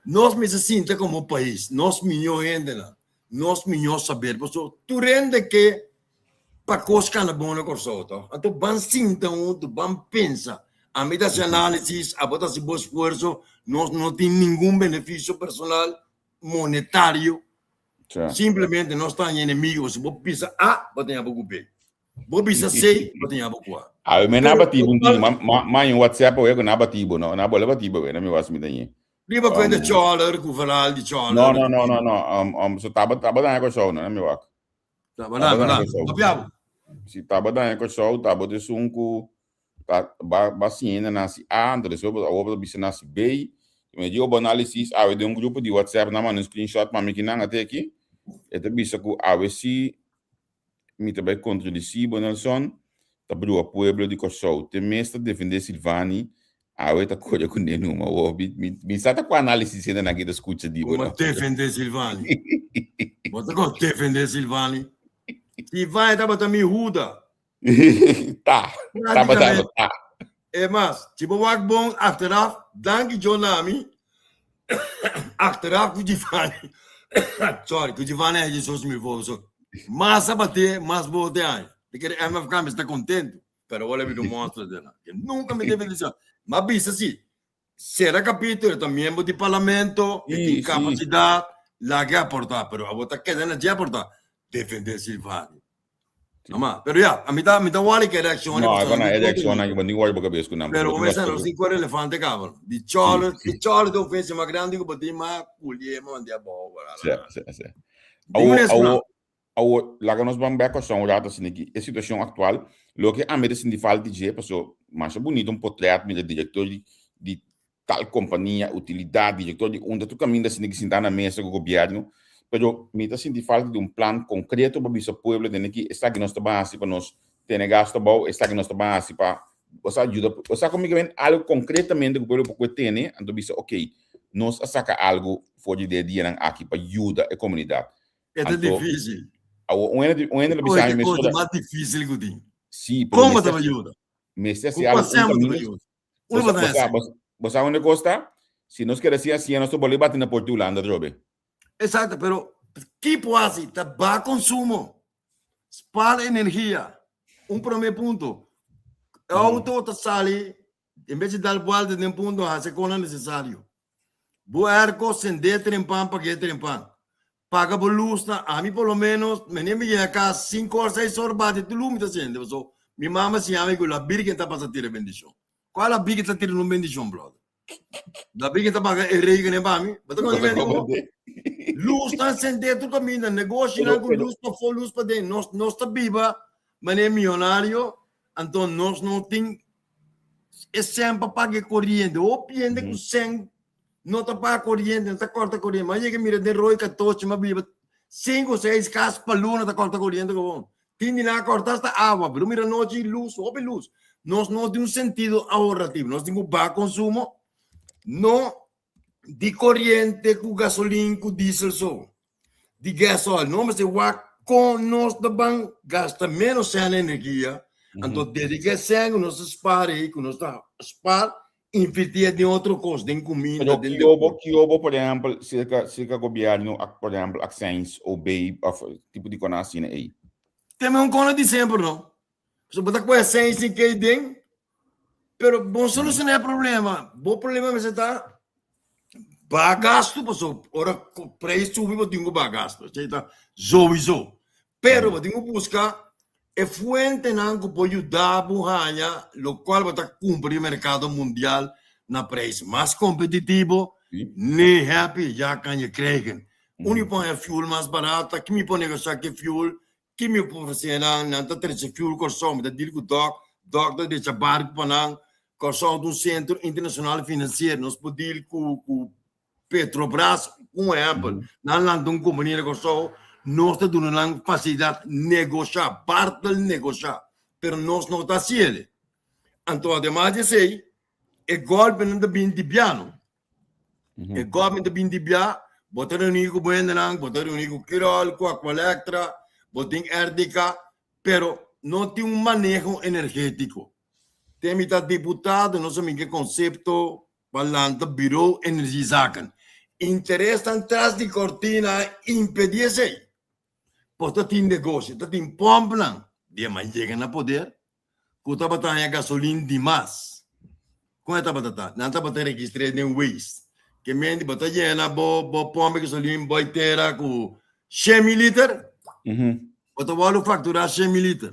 S4: Nos mester sinta komo pais, nos miñó hendenan, nos miñó saber, pasobra tur hende ke pa kos kana bon na Kòrsou tòg. Anto ban sinta huntu, ban pensa. Ami ta hasi análisis, abo ta hasi bo esfuerso, nos no tin ningun benefisio personal, monetario. Simplemente nos ta haña enemigo. Si bo bisa A, bo ta haña bo ku B. Bo bisa C, bo ta haña bo ku A.
S3: A me na bati bo ntini, ma ma ma in WhatsApp we ku na bati bo no, na bola bati bo we, na mi was mi tañe.
S4: Riba kuenta choler ku verhaal di choler.
S3: No, no, no, no, no. So taba taba daña Kòrsou no, na mi wak.
S4: Taba daña Kòrsou. Papia bo.
S3: Si taba daña Kòrsou, taba esun ku Ta ba ba siña na nasi A, anto despues bo awor bo ta bisa nasi B. Mi di bo análisis awe den un grupo di WhatsApp nan manda un screenshot pa mi kinan ate aki. E ta bisa ku awe si mi ta bai kontradisí bo Nelson, ta brua pueblo di Kòrsou. Te mes ta defendé Silvani, awe ta kore ku ne numa. Awor mi mi mi sa ta kua análisis hendenan aki ta skucha di bo
S4: Bo
S3: no.
S4: defendé Silvani. Bo ta kon defendé Silvani? Silvani tabata mi huda.
S3: Ta, tabata ta.
S4: E mas, si bo wak bon achteraf, danki John Nami, achteraf ku Giovanni, sorry, ku Giovanni a Jesus mi voor, so, mas a bate, mas bo te haña. Te kere MFK mi sta contento, pero wala bira un monstruo de na. Nunca mi debe disa, ma bisa si, sera capítulo, e ta miembro di parlamento, e tin capacidad, laga aporta, pero abo ta keda na dje aporta, defende Silvani. Ama, pero ya, a mi ta, mi ta wali ke reaccion.
S3: No, e na reaccion nan, ni wali bo cabes ku nan.
S4: Pero come sa no sin cuero elefante cabrón. Di cholo, di cholo de ofensa más grande que botin ma culie ma mandia bo.
S3: Sí, sí, sí. Awo, awo, awo, laga nos ban bek un rato asina aki. E situacion actual, loke ami ta sinti falta di dje, paso masha bunito un potret mira director di, di tal kompania, utilidat, direktor di unda, tur kaminda asina ki sintá na mesa ku gobièrnu, pero mi ta sinti falta di un plan konkreto pa bisa pueblo tene ki esaki nos ta ban hasi pa nos tene gasto abou, esaki nos ta ban hasi pa osea yuda, osea komo mi ke men algu konkretamente ku pueblo por kue tene, anto bisa ok, nos a saka algu for di de dianan aki pa yuda e komunidat.
S4: E ta difísil.
S3: Awor un hende un hende lo bisa mi
S4: mesora. E mas difísil ku tin.
S3: Sí,
S4: pero Kon bo ta bai yuda?
S3: Mester hasi algu un kaminda.
S4: Uno
S3: Bo
S4: pa
S3: sa,
S4: ese.
S3: bo, bo sa unda kos ta? Si nos keda así así, nos ta bolbe bati na porta di Hulanda atrobe.
S4: Exacto, pero ki por hasi? Ta baha consumo, spaar energia. Un prome punto. E auto ta sali, en bes di dal buelta den punto, hasi kona necesario. Bo airco sende trempan, pag'é trempan. Paga bo luz na ami por lo menos mene mi yega cas cinco or seis or bati tur luz mi ta sende paso mi mama siña mi cu la birgen ta pasa tira bendicion cual la birgen ta tira un bendicion brother la birgen ta paga e rekening pa mi bo ta comprende mi luz ta sende tur caminda negoshi nan cu luz pafo luz paden nos nos ta biba mane miyonario anto nos no tin e cen pa paga e coriente hopi hende cu cen No ta paga coriente, no ta corta coriente. Ma yega mira den Rooi Catochi, ma biba cinco, seis cas pa luna ta corta coriente gewoon. Tin di nan a corta hasta awa, pero mira nochi luz, hopi luz. Nos no tin un sentido ahorrativo, nos tin cu baha consumo. No. Di koriente ku gasolin ku diesel so. Di gasoil. Nos mester wak kon nos ta ban gasta menos sèn na energia. Anto dediká e sèn ku nos ta spar ei, ku nos ta spar, invertí den otro kos, den kuminda,
S3: Pero
S4: den
S3: kiobo,
S4: deporte.
S3: kiobo, por ehèmpel, serka, serka gobièrnu, por ehèmpel, accijns, OB, òf tipo di kos asina ei.
S4: Teme un kona di semper, no? So bo ta kohe seis sin kei den, pero bo soluciona e problema. Bo problema mester ta baha gasto, paso ora prijs subi bo tin ku baha gasto. Esei ta sowieso. Pero bo tin ku buska e fuentenan ku por yuda bo haña lokual bo ta kumpra di merkado mundial na prijs mas kompetitivo. Nee happy, ya kan je krijgen. Uni por haña fuel mas barata, kimi por negosha ku e fuel, Ki mi por ofresé nan? Nan ta trese fuel Kòrsou, mi ta deal ku dòk, dòk ta drecha barku pa nan. Kòrsou ta un sentro internashonal finansiero, nos por deal ku ku Petrobras, un ehèmpel. Nan lanta un kompania na Kòrsou, nos ta duna nan fasilidat negoshá, bartel negoshá, pero nos no ta hasi el. Anto ademas di esei, e gòlpenan ta bini di biano. E gòlpe ta bini di bia, bo ta reuní ku bo hendenan, bo ta reuní ku Kirol, ku Aqualectra, bo tin RDK, pero no tin un maneho energétiko. Te mi ta diputado, nos a mira e konsepto pa lanta Bureau Energiezaken. Interesnan tras di kortina a impedí esei. Pues ta tin negoshi, ta tin pòmpnan. Dia mas yega na poder, ku tabata haña gasolin di mas. Kon e tabata ta? Nan tabata registr'é den Waze. Ke menti bo ta yena bo bo pòmp di gasolin boi tera ku 100 mil liter, bo ta wòrdu fakturá 100 mil liter,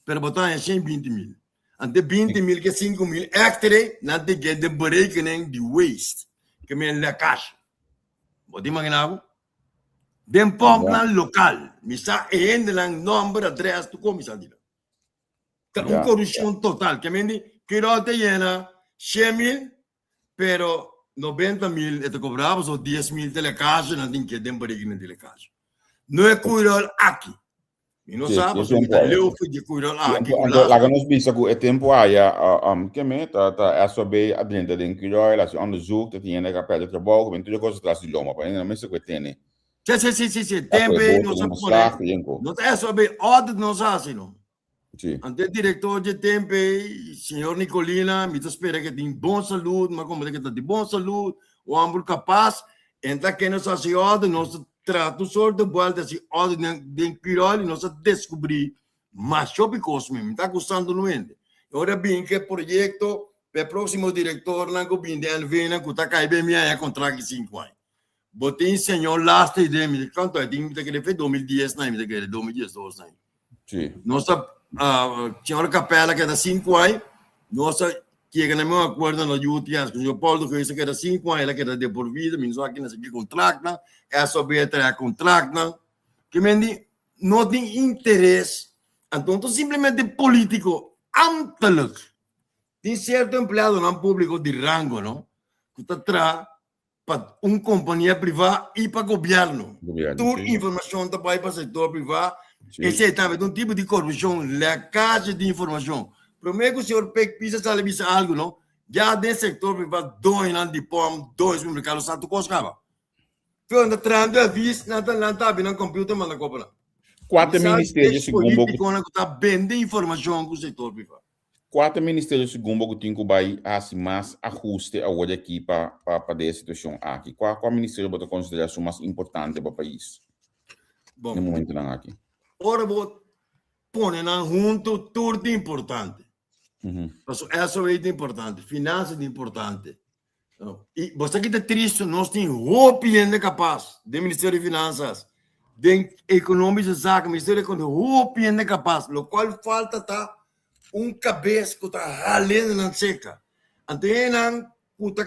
S4: pero bo ta haña 120 mil. Ante 20 mil ke 5 mil èkstra ei, nan ta get den berekening di Waze. Ke men lèkashe. Bo ta imaginá bo? Den pòmpnan lokal. Mi sa e hendenan nòmber, adrès, tur kon mi sa di nan. Ta un korupshon total. Ke men di, Quirol ta yena 100 mil, pero 90 mil e ta kobra, pasobra 10 mil ta lekashi, nan tin ke den berekening di lekashi. No e Quirol aki. Mi no sa, pasobra mi ta leu for di e Quirol aki.
S3: Anto, laga nos bisa ku e tempu aya, ke men, ta ta SOB a drenta den Quirol, hasi onderzoek, ta tin hende ku a pèrdè trabou, ke men tur e kos atras di lomba, pa hende no mester ku e tene.
S4: Si, si, si, si, si. Tempo ei nos a pone, no ta SOB, audit nos a hasi no.
S3: Si.
S4: Ante e director dje tempo ei, señor Nicolina, mi ta spera ke tin bon salud, mi a comprende ke ta di bon salud, un homber capaz, en ta ke nos hasi audit, nos ta traha tur soort de buelta hasi audit den, den Curoil y nos a descubri masha hopi cos mi, mi ta acusando un hende. Y ora bin ke proyecto, pa e proximo directornan cu bin di NV nan cu ta cay ben mi haña contract di 5 aña. Bo tin señor laatste idea, mi kanto ai tin mi ta kere fe 2010 na mi ta kere 2012 na.
S3: Sí.
S4: Nos ta uh, señor Capella keda 5 aña, nos ta llega na meu acuerdo na UTS, con señor Paul de Geus keda 5 aña, ela keda de por vida, mi no sa kina ki contract na, SOB trae contract na. Ke men di no tin interes, anto to simplemente politico ambtelijk. Tin cierto empleadonan público di rango, no? Ku ta tra pa un kompania privá i pa gobièrnu. Tur informashon ta bai pa sektor privá. Esei tambe ta un tipo di korupshon, lèkashe di informashon. Promé ku señor Pek Pisa sali bisa algu no, ya den sektor privá doñonan di pòm, doño di supermerkado sa tur kos kaba. Pero nan ta trahando e avis, nan ta nan ta abi nan kòmpiuter manda kopa nan.
S3: Kua ta e ministerio segun bo ku.
S4: Polítikonan ku ta bende informashon ku sektor privá.
S3: Kua ta ministerio segun bo ku tin ku bai hasi mas ahuste awor di aki pa pa de e situashon aki? Kua kua ministerio bo ta konsiderá su mas importante pa pais
S4: Bon,
S3: den momentunan aki?
S4: Ora bo pone nan huntu tur ta importante. Pasobra SOE ta importante, finansa ta importante. I bo sa ki ta tristu, nos tin hopi hende kapas den Ministerio di Finansas, den Ekonomische Zaken, Ministerio di Ekonomia, hopi hende kapas. Lokual falta ta un kabes ku ta hala hendenan seka. Anto hendenan ku ta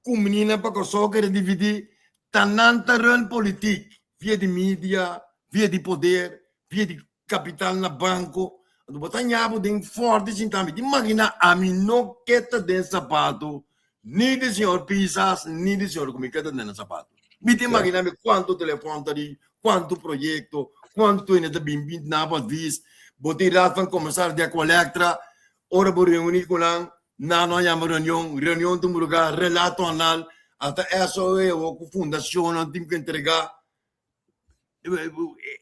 S4: kumini nan pa Kòrsou kere dividí, ta nan ta run politik via di media, via di poder, via di Kapital na banko, anto bo ta ña bo den forte sinta mi. Ti magina ami no ke ta den sapato ni di señor Pisas ni di señor ku mi ke ta den na sapato. Mi ta imagina mi kuantu telefòn ta di, kuantu proyekto, kuantu hende ta bin bin na bo advis. Bo tin Raad van Commissaris di Aqualectra, ora bo reuni ku nan, nan no a yama reunion, reunion ta un lugar, relato anal. Ata SOE awor ku fundashonnan tin ku entregá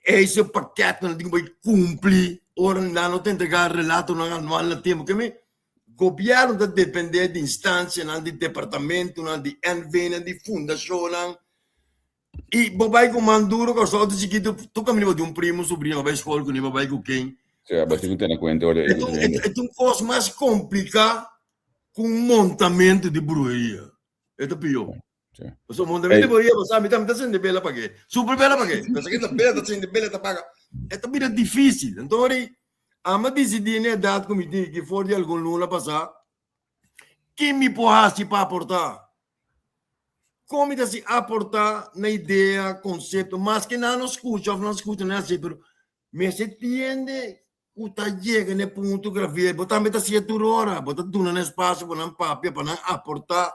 S4: ese pakètnan tin ku bai kumpli ora nan no ta entregá relatonan anual na tempu. Ke mi gobièrnu ta dependé di instansianan, di departamentunan, di NVnan, di fundashonnan. I bo bai ku man duro Kòrsou ta chikitu, tur kaminda bo tin un primo, sobrino, bo bai skol kuné, bo bai ku ken.
S3: Sea, bo tin ku tene kuenta ora
S4: E ta un kos mas kompliká ku un montamentu di bruheria. E ta pió. Pasobra montamentu di bruheria bo sa, mi ta sende bela pa ke? Super bela pa ke? Pensa ke ta bela ta sende bela ta paga. E ta bira difísil. Anto ora ami a disidí na edat ku mi tin aki for di algun luna pasá, ki mi por hasi pa aportá? Kon mi ta hasi aportá na idea, konsepto, maske nan no skucha òf nan skucha nan hasi, pero mester tiende ku ta yega na e punto Gravier, bo tambe ta hasié tur ora, bo ta duna nan espasio pa nan papia, pa nan aportá,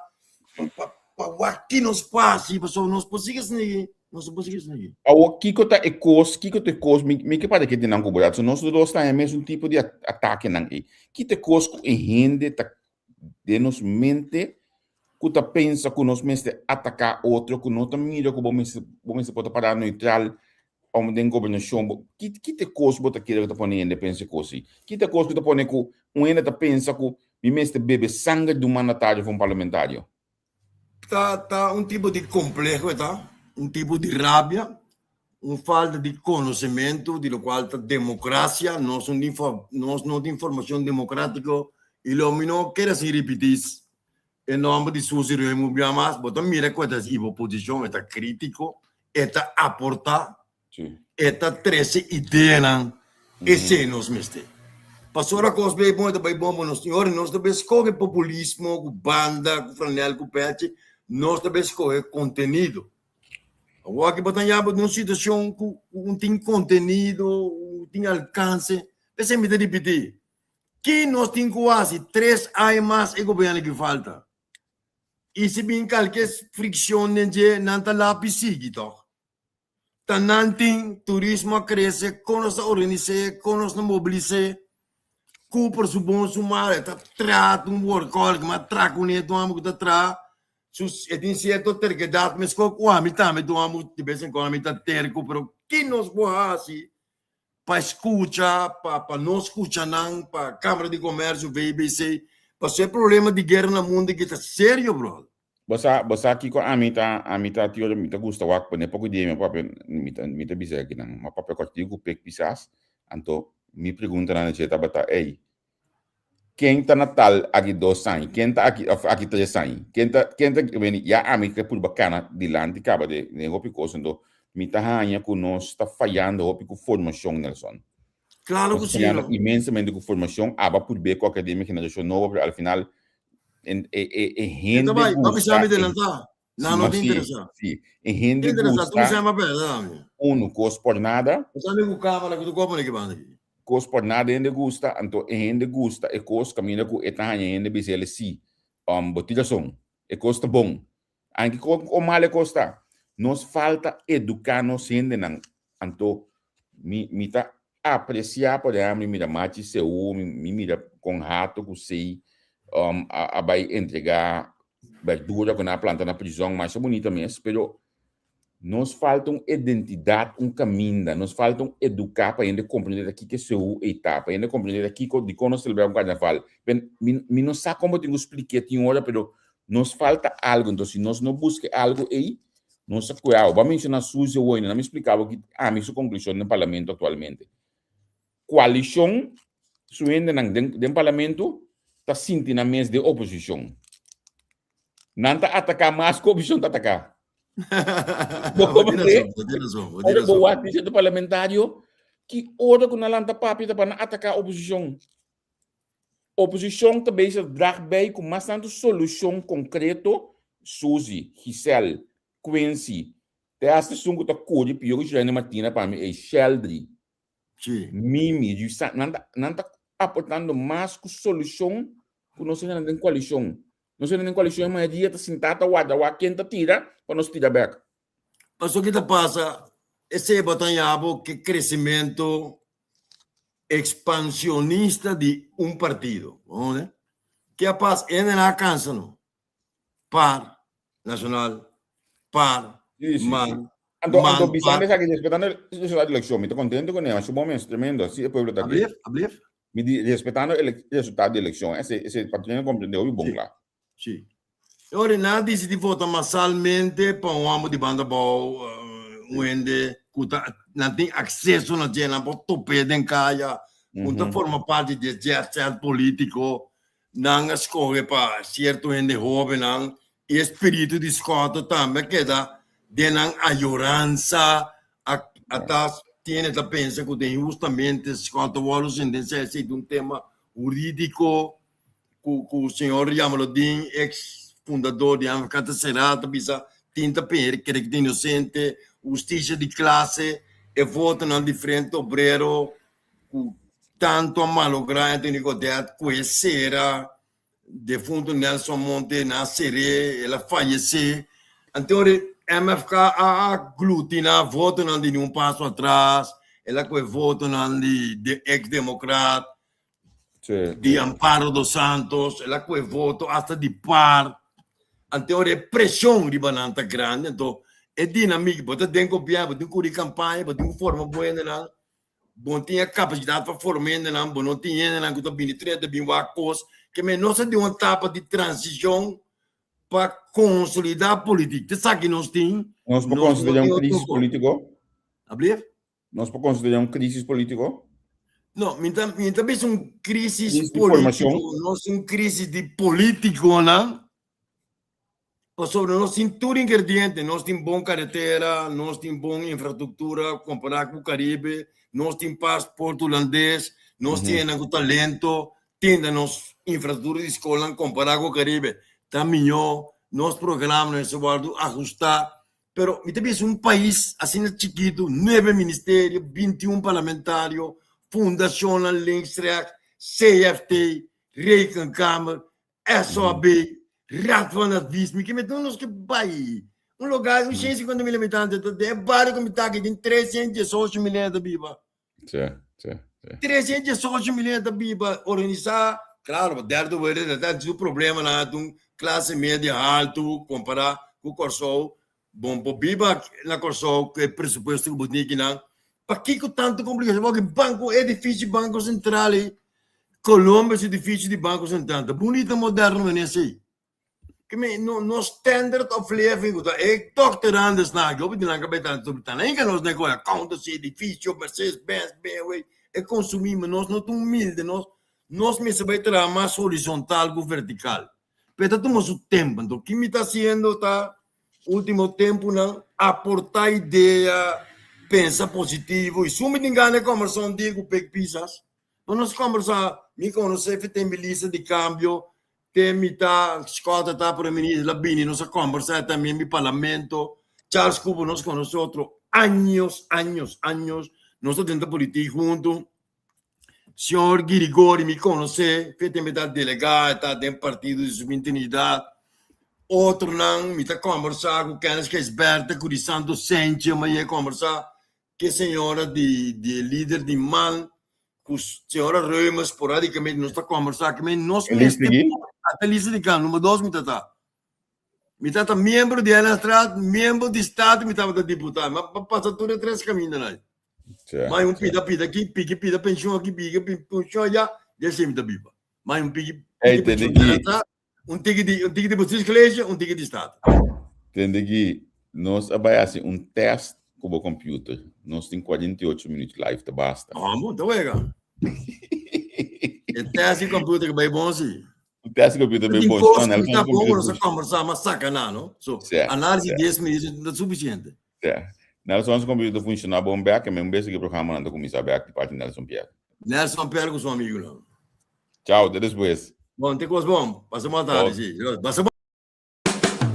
S4: pa pa wak ki nos por hasi, pasobra nos por sigui asina aki, nos no por sigui asina aki.
S3: Awor, kiko ta e kos, kiko ta e kos, mi mi ke para ke di nan ku bo, so nos dos ta haña mesun tipo di atakenan ei. Ki ta e kos ku e hende ta den nos mente ku ta pensa ku nos mester ataká otro, ku no ta mira ku bo mester bo mester por ta pará neutral òf den gobernashon. Bo ki ki ta e kos bo ta kere ku ta pone hende pensa e kos ei? Ki ta e kos ku ta pone ku un hende ta pensa ku mi mester bebe sanger di un mandatario òf un parlamentario?
S4: Ta ta un tipo di kompleho e ta, un tipo di rabia, un falta di konosementu di lokual ta demokrasia, nos no tin nos no tin formashon demokratiko i lo mi no kere asina ripití e nòmber di Susi Römer bia mas, bo ta mira ku e ta i bo posishon e ta kritiko, e ta aportá E ta trese ideanan, esei nos mester. Pasobra kos bay bon e ta bay bon pa nos. I ora nos ta bay skohe populismo ku banda, ku franel, ku pechi, nos ta bay skohe kontenido. Awor aki bo ta yaba den un situashon ku un tin kontenido, un tin alkanse. P'esei mi ta ripití, ki nos tin ku hasi tres aña mas e gobièrnu ki falta? I si bin kalke frikshon den dje, nan ta lapi sigui tòg. Ta nan tin turismo a krese, kon nos ta organis'é, kon nos ta mobilis'é. Cooper su bon su mal, e ta traha un workaholic, ma traha kuné tur amo ku ta traha. Su e tin sierto terkedat meskos ku ami tambe tur amo di bes en kuando mi ta terko, pero ki nos por hasi pa skucha, pa pa nos skucha nan, pa Kamara di Komersio, VBC, pasobra e problema di guera na mundu aki ta serio brother.
S3: Bo sa, bo sa kiko ami ta, ami ta tio, mi ta gusta wak pone poko dia mi papia, mi ta, mi ta bisa akinan, mi a papia kòrtiku ku Pek Pisas, anto mi preguntanan na dje tabata, ey, ken ta na tal aki dos aña, ken ta aki, òf aki tres aña, ken ta, ken ta, weni, ya ami ke purba kana dilanti kaba de, den hopi kos, anto mi ta haña ku nos ta fayando hopi ku formashon, Nelson.
S4: Claro
S3: ku
S4: si, no.
S3: Inmensamente ku formashon, aba purbe ku akademia generashon nobo, pero al final e, e, e, e hende
S4: gusta. Papi sa mi
S3: delantá.
S4: No, no te interesa.
S3: Si, e hende gusta.
S4: Tu se llama peda,
S3: Uno, kos por nada.
S4: Sa mi ku cámara ku tu kopo ni banda aquí.
S3: Kos por nada hende gusta, anto e hende gusta e kos kaminda ku e ta haña hende bisa ele si. Bo tin rason. E kos ta bon. Anke kon mal e kos ta. Nos falta eduká nos hendenan. Anto mi mi ta apresiá por ehèmpel mi mira Machi Seú, mi mi mira kon Hato ku Sei um a a bai entregá bèrdura ku nan a planta na prizòn, masha bunita mes, pero nos falta un identidat, un kaminda, nos falta un eduká pa hende komprendé ta kiko e Seú ei ta, pa hende komprendé ta kiko, dikon nos selebrá un karnaval. Mi mi no sa kon bo tin ku splik'é tin ora, pero Nos falta algo, entonces si nos no busca e algo ey, nos ta cueao. Bo a menciona Suzy Woyne, na mi explica bo ki ami su conclusion den parlamento actualmente. Coalicion, su hendenan den, den parlamento ta sinti nan mes den oposicion. Nan ta ataca mas cu oposicion ta ataca.
S4: Bo tin razon, bo tin razon, bo tin
S3: Ora bo
S4: razon.
S3: wak di parlamentario, ki ora cu nan lanta papia ta pa nan ataca oposicion. Oposicion ta bezig drag bij cu mas tanto solucion concreto, Suzy, Giselle, Quincy, te hasta esun cu ta curi pio cu Shirlene Martina pa mi ey, Sheldry, Mimi, Yusa, nan ta, nan ta aportando mas cu solucion cu nos hende den coalicion. Nos hende den coalicion e mayoria ta sinta ta warda wak ken ta tira pa nos tira bek.
S4: Pasobra ki ta pasa, esey bo ta yabo ke crecimento expansionista di un partido. Ke a pas hende nan a cansa no. Par. Nashonal, par,
S3: Sí, sí, sí.
S4: man,
S3: Anto, anto
S4: man,
S3: bisando
S4: par.
S3: esaki, respetando e resultado di elekshon, mi ta kontento kuné, masha bon mes, tremendo, así e pueblo ta ke.
S4: Ablief, ablief?
S3: Mi di, respetando e resultado di elekshon, ese, ese pa tene komprende hopi bon
S4: Sí,
S3: kla.
S4: sí. E ora nan a disidí vota masalmente pa un hòmber di banda abou, un hende ku ta nan tin akseso na dje, nan por top'é den kaya, ku ta forma parti di e jet set polítiko. Nan a skohe pa sierto hende hóbennan i e spiritu di Scotto tambe a keda den nan ayoransa. A a ta tiene ta pensa ku den hustamente Scotto wòrdu sentensiá esei ta un tema hurídiko. Ku ku señor Jamaludin, ex fundador di MFK ta sera, ta bisa tin ta pere kere ku ta inosente, hustisia di klase, e votonan di Frente Obrero ku tanto a malogra Anthony Godett ku e sera, defunto Nelson Monte nan a ser'é, el a fayesé. Anto MFK a aglutina votonan di Ni Un Paso Atras, el a kohe votonan di ex demokrat, di Amparo dos Santos, el a kohe voto hasta di par. Anto ora e preshon riba nan ta grandi, anto e dinamik, bo ta den gobièrnu, bo tin ku kuri kampaña, bo tin ku forma bo hendenan, bo no tin e kapasidat pa forma hendenan, bo no tin hendenan ku ta bini trete bin wak kos. Ke men nos a den un etapa di transishon pa konsolidá politik. Te esaki nos tin.
S3: Nos por
S4: Nos no
S3: konsiderá
S4: tin
S3: un
S4: otro
S3: krisis
S4: kos.
S3: polítiko?
S4: Ablief?
S3: Nos por considera un crisis politico?
S4: No, mi ta, mi ta bisa un crisis
S3: Crisis di formacion.
S4: politico, nos un crisis di politiconan. Pasobra nos tin tur ingrediente, nos tin bon carretera, nos tin bon infrastructura compará cu Caribe, nos tin paspoort hulandes, nos tin hendenan cu talento, tin den nos infrastructura di scolnan compará cu Caribe ta mihó, nos programanan mester wordo ahusta. Pero mi ta bisa un pais asina chikitu, nuebe ministerio, bintiun parlamentario, fundacionnan links rechts, CFT, Rekenkamer, SOAB, Raad van Advies, mi ke mete nos ke bai. Un lugar un 150 mil habitante, ta den e bario ku mi ta aki tin 318 mil hende ta biba.
S3: Sí, sí, sí.
S4: 318 mil hende ta biba organisá, klaro, pa derde wereld ta su problemanan, ta un klase media haltu kompará ku Kòrsou. Bon por biba na Kòrsou ku e presupuesto ku bo tin akinan. Pakiko tantu komplikashon? Wak e banko, e edifisio di Banko Sentral ei, Colombia su edifisio di Banko Sentral ta bunita moderno manera esei. Ke men no no standard of living ku ta e dokterandes nan aki hopi di nan kabes ta ta nan inka nos negoshi accountancy edifisio Mercedes Benz BMW e konsumí ma nos no ta humilde nos nos mester bai traha mas horizontal ku vertikal pero ta tuma su tempu anto ki mi ta hasiendo ta ultimo tempunan aportá idea pensa positivo i su mi tin gana e kòmbersá un dia ku Pek Pisas pa nos kòmbersá mi konosé fi ten mi lista di kambio Te mi ta Scott ta prome minister la bini nos a conversa también mi parlamento Charles Cubo nos conoce otro años años años nos ta dentro politiek hunto señor Girigori mi conoce fe te mi ta delega ta den partido di su Trinidad otronan mi ta conversa cu Kenneth Gijsbertha cu di Santo Sentje mi a yega conversa Ke señora di di e lider di man ku señora Römer sporadikamente nos ta kombersá ku men nos
S3: Elis
S4: mester
S3: Digui?
S4: ata lista di kan number dos mi ta ta. Mi ta ta miembro di Eilandsraad, miembro di Staten, mi tabata diputado. Mi a pasa tur e tres kamindanan ei.
S3: Tja,
S4: Mai un
S3: tja.
S4: pida pida aki, piki pida penshon aki, piki penshon allá, di esei mi ta biba. Mai un piki
S3: Ey,
S4: piki
S3: tende
S4: penshon di
S3: ki,
S4: Eilandsraad, Un tiki di, un tiki di bestuurscollege, un tiki di Staten.
S3: Tende ki nos a bai hasi un test ku bo computer. Nos tin 48 minuut live, ta basta.
S4: Amo, ta wega. E test di computer ke bai bon si.
S3: Un test di computer bai
S4: Tin
S3: bon.
S4: kos
S3: No,
S4: ku
S3: Nelson
S4: ta bon
S3: computer
S4: nos a
S3: funciona.
S4: kombersá, ma saka na, no? So,
S3: Sè,
S4: análise
S3: sè.
S4: 10 minuut ta sufisiente.
S3: Sè. Nelson su computer ta funciona bon bek, e men bes ku e programanan ta kuminsá bek di parti Nelson Pierre.
S4: Nelson Pierre ku su amigunan.
S3: Chao, te despues.
S4: Bon, te kos bon. Pasa bon tardi, si. Pasa bon.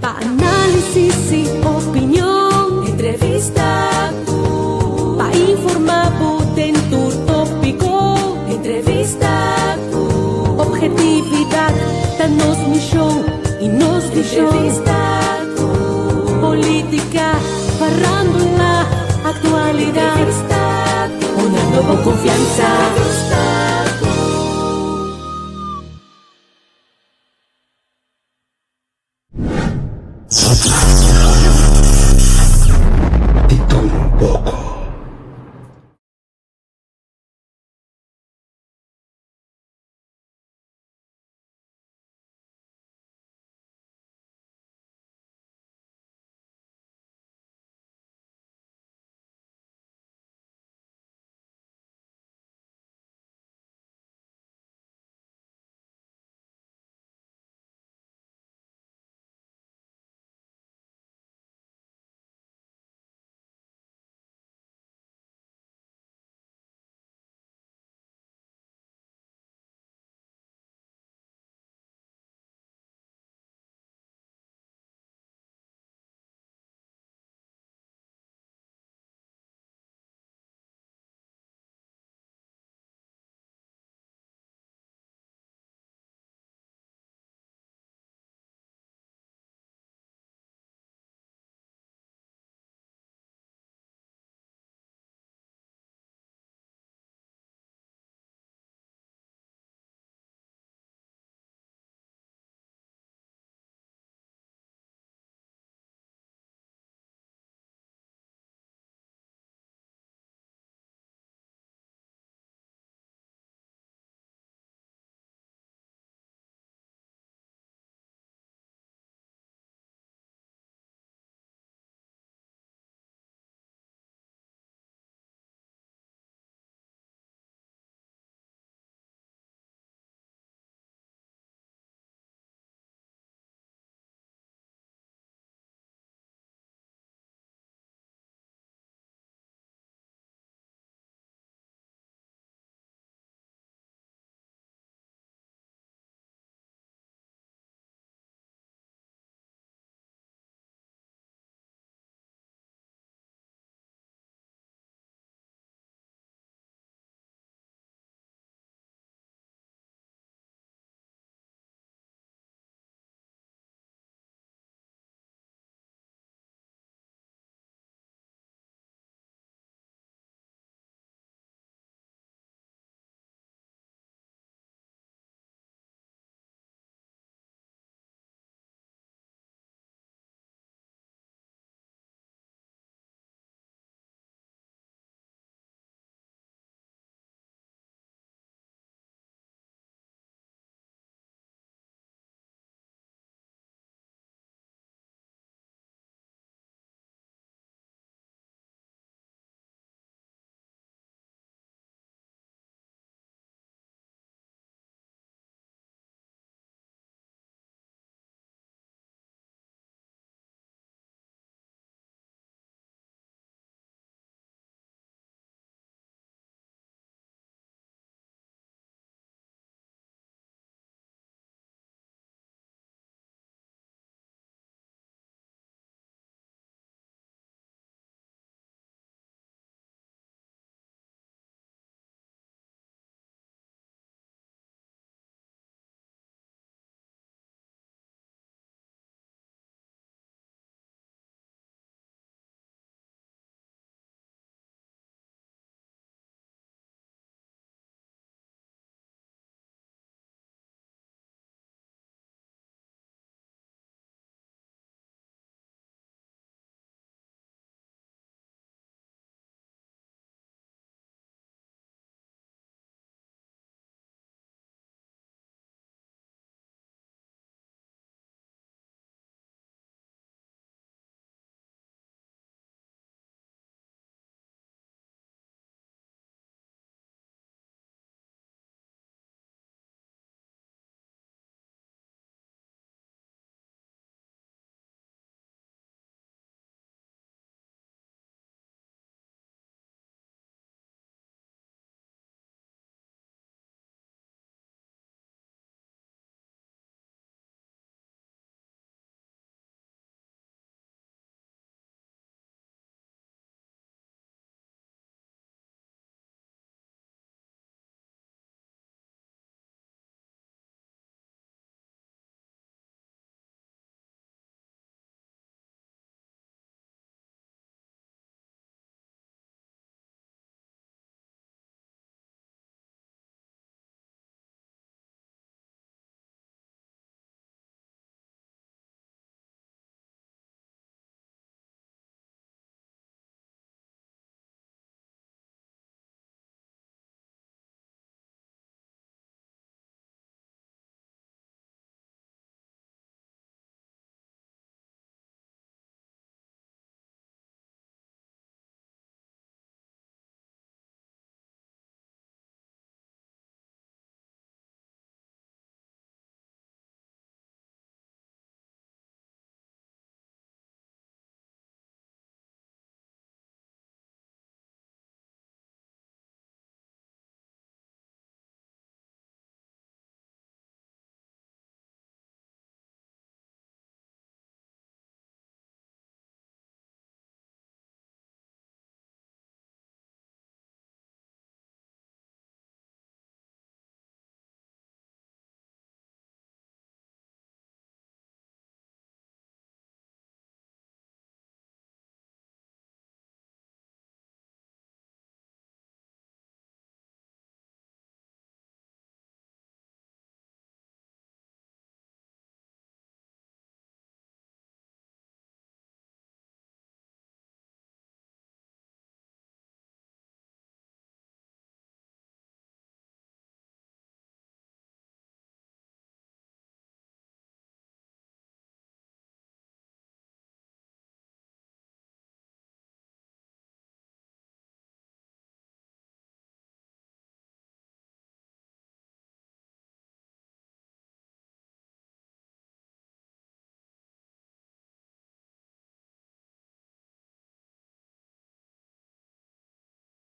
S1: Pa análisis y opinion, entrevista ku. Pa informa bo den tur tópiko, entrevista ku. Objetividad ta nos mishon y nos vishon. Entrevista ku. Polítika, farándula, aktualidat. Entrevista ku. Una nobo konfiansa.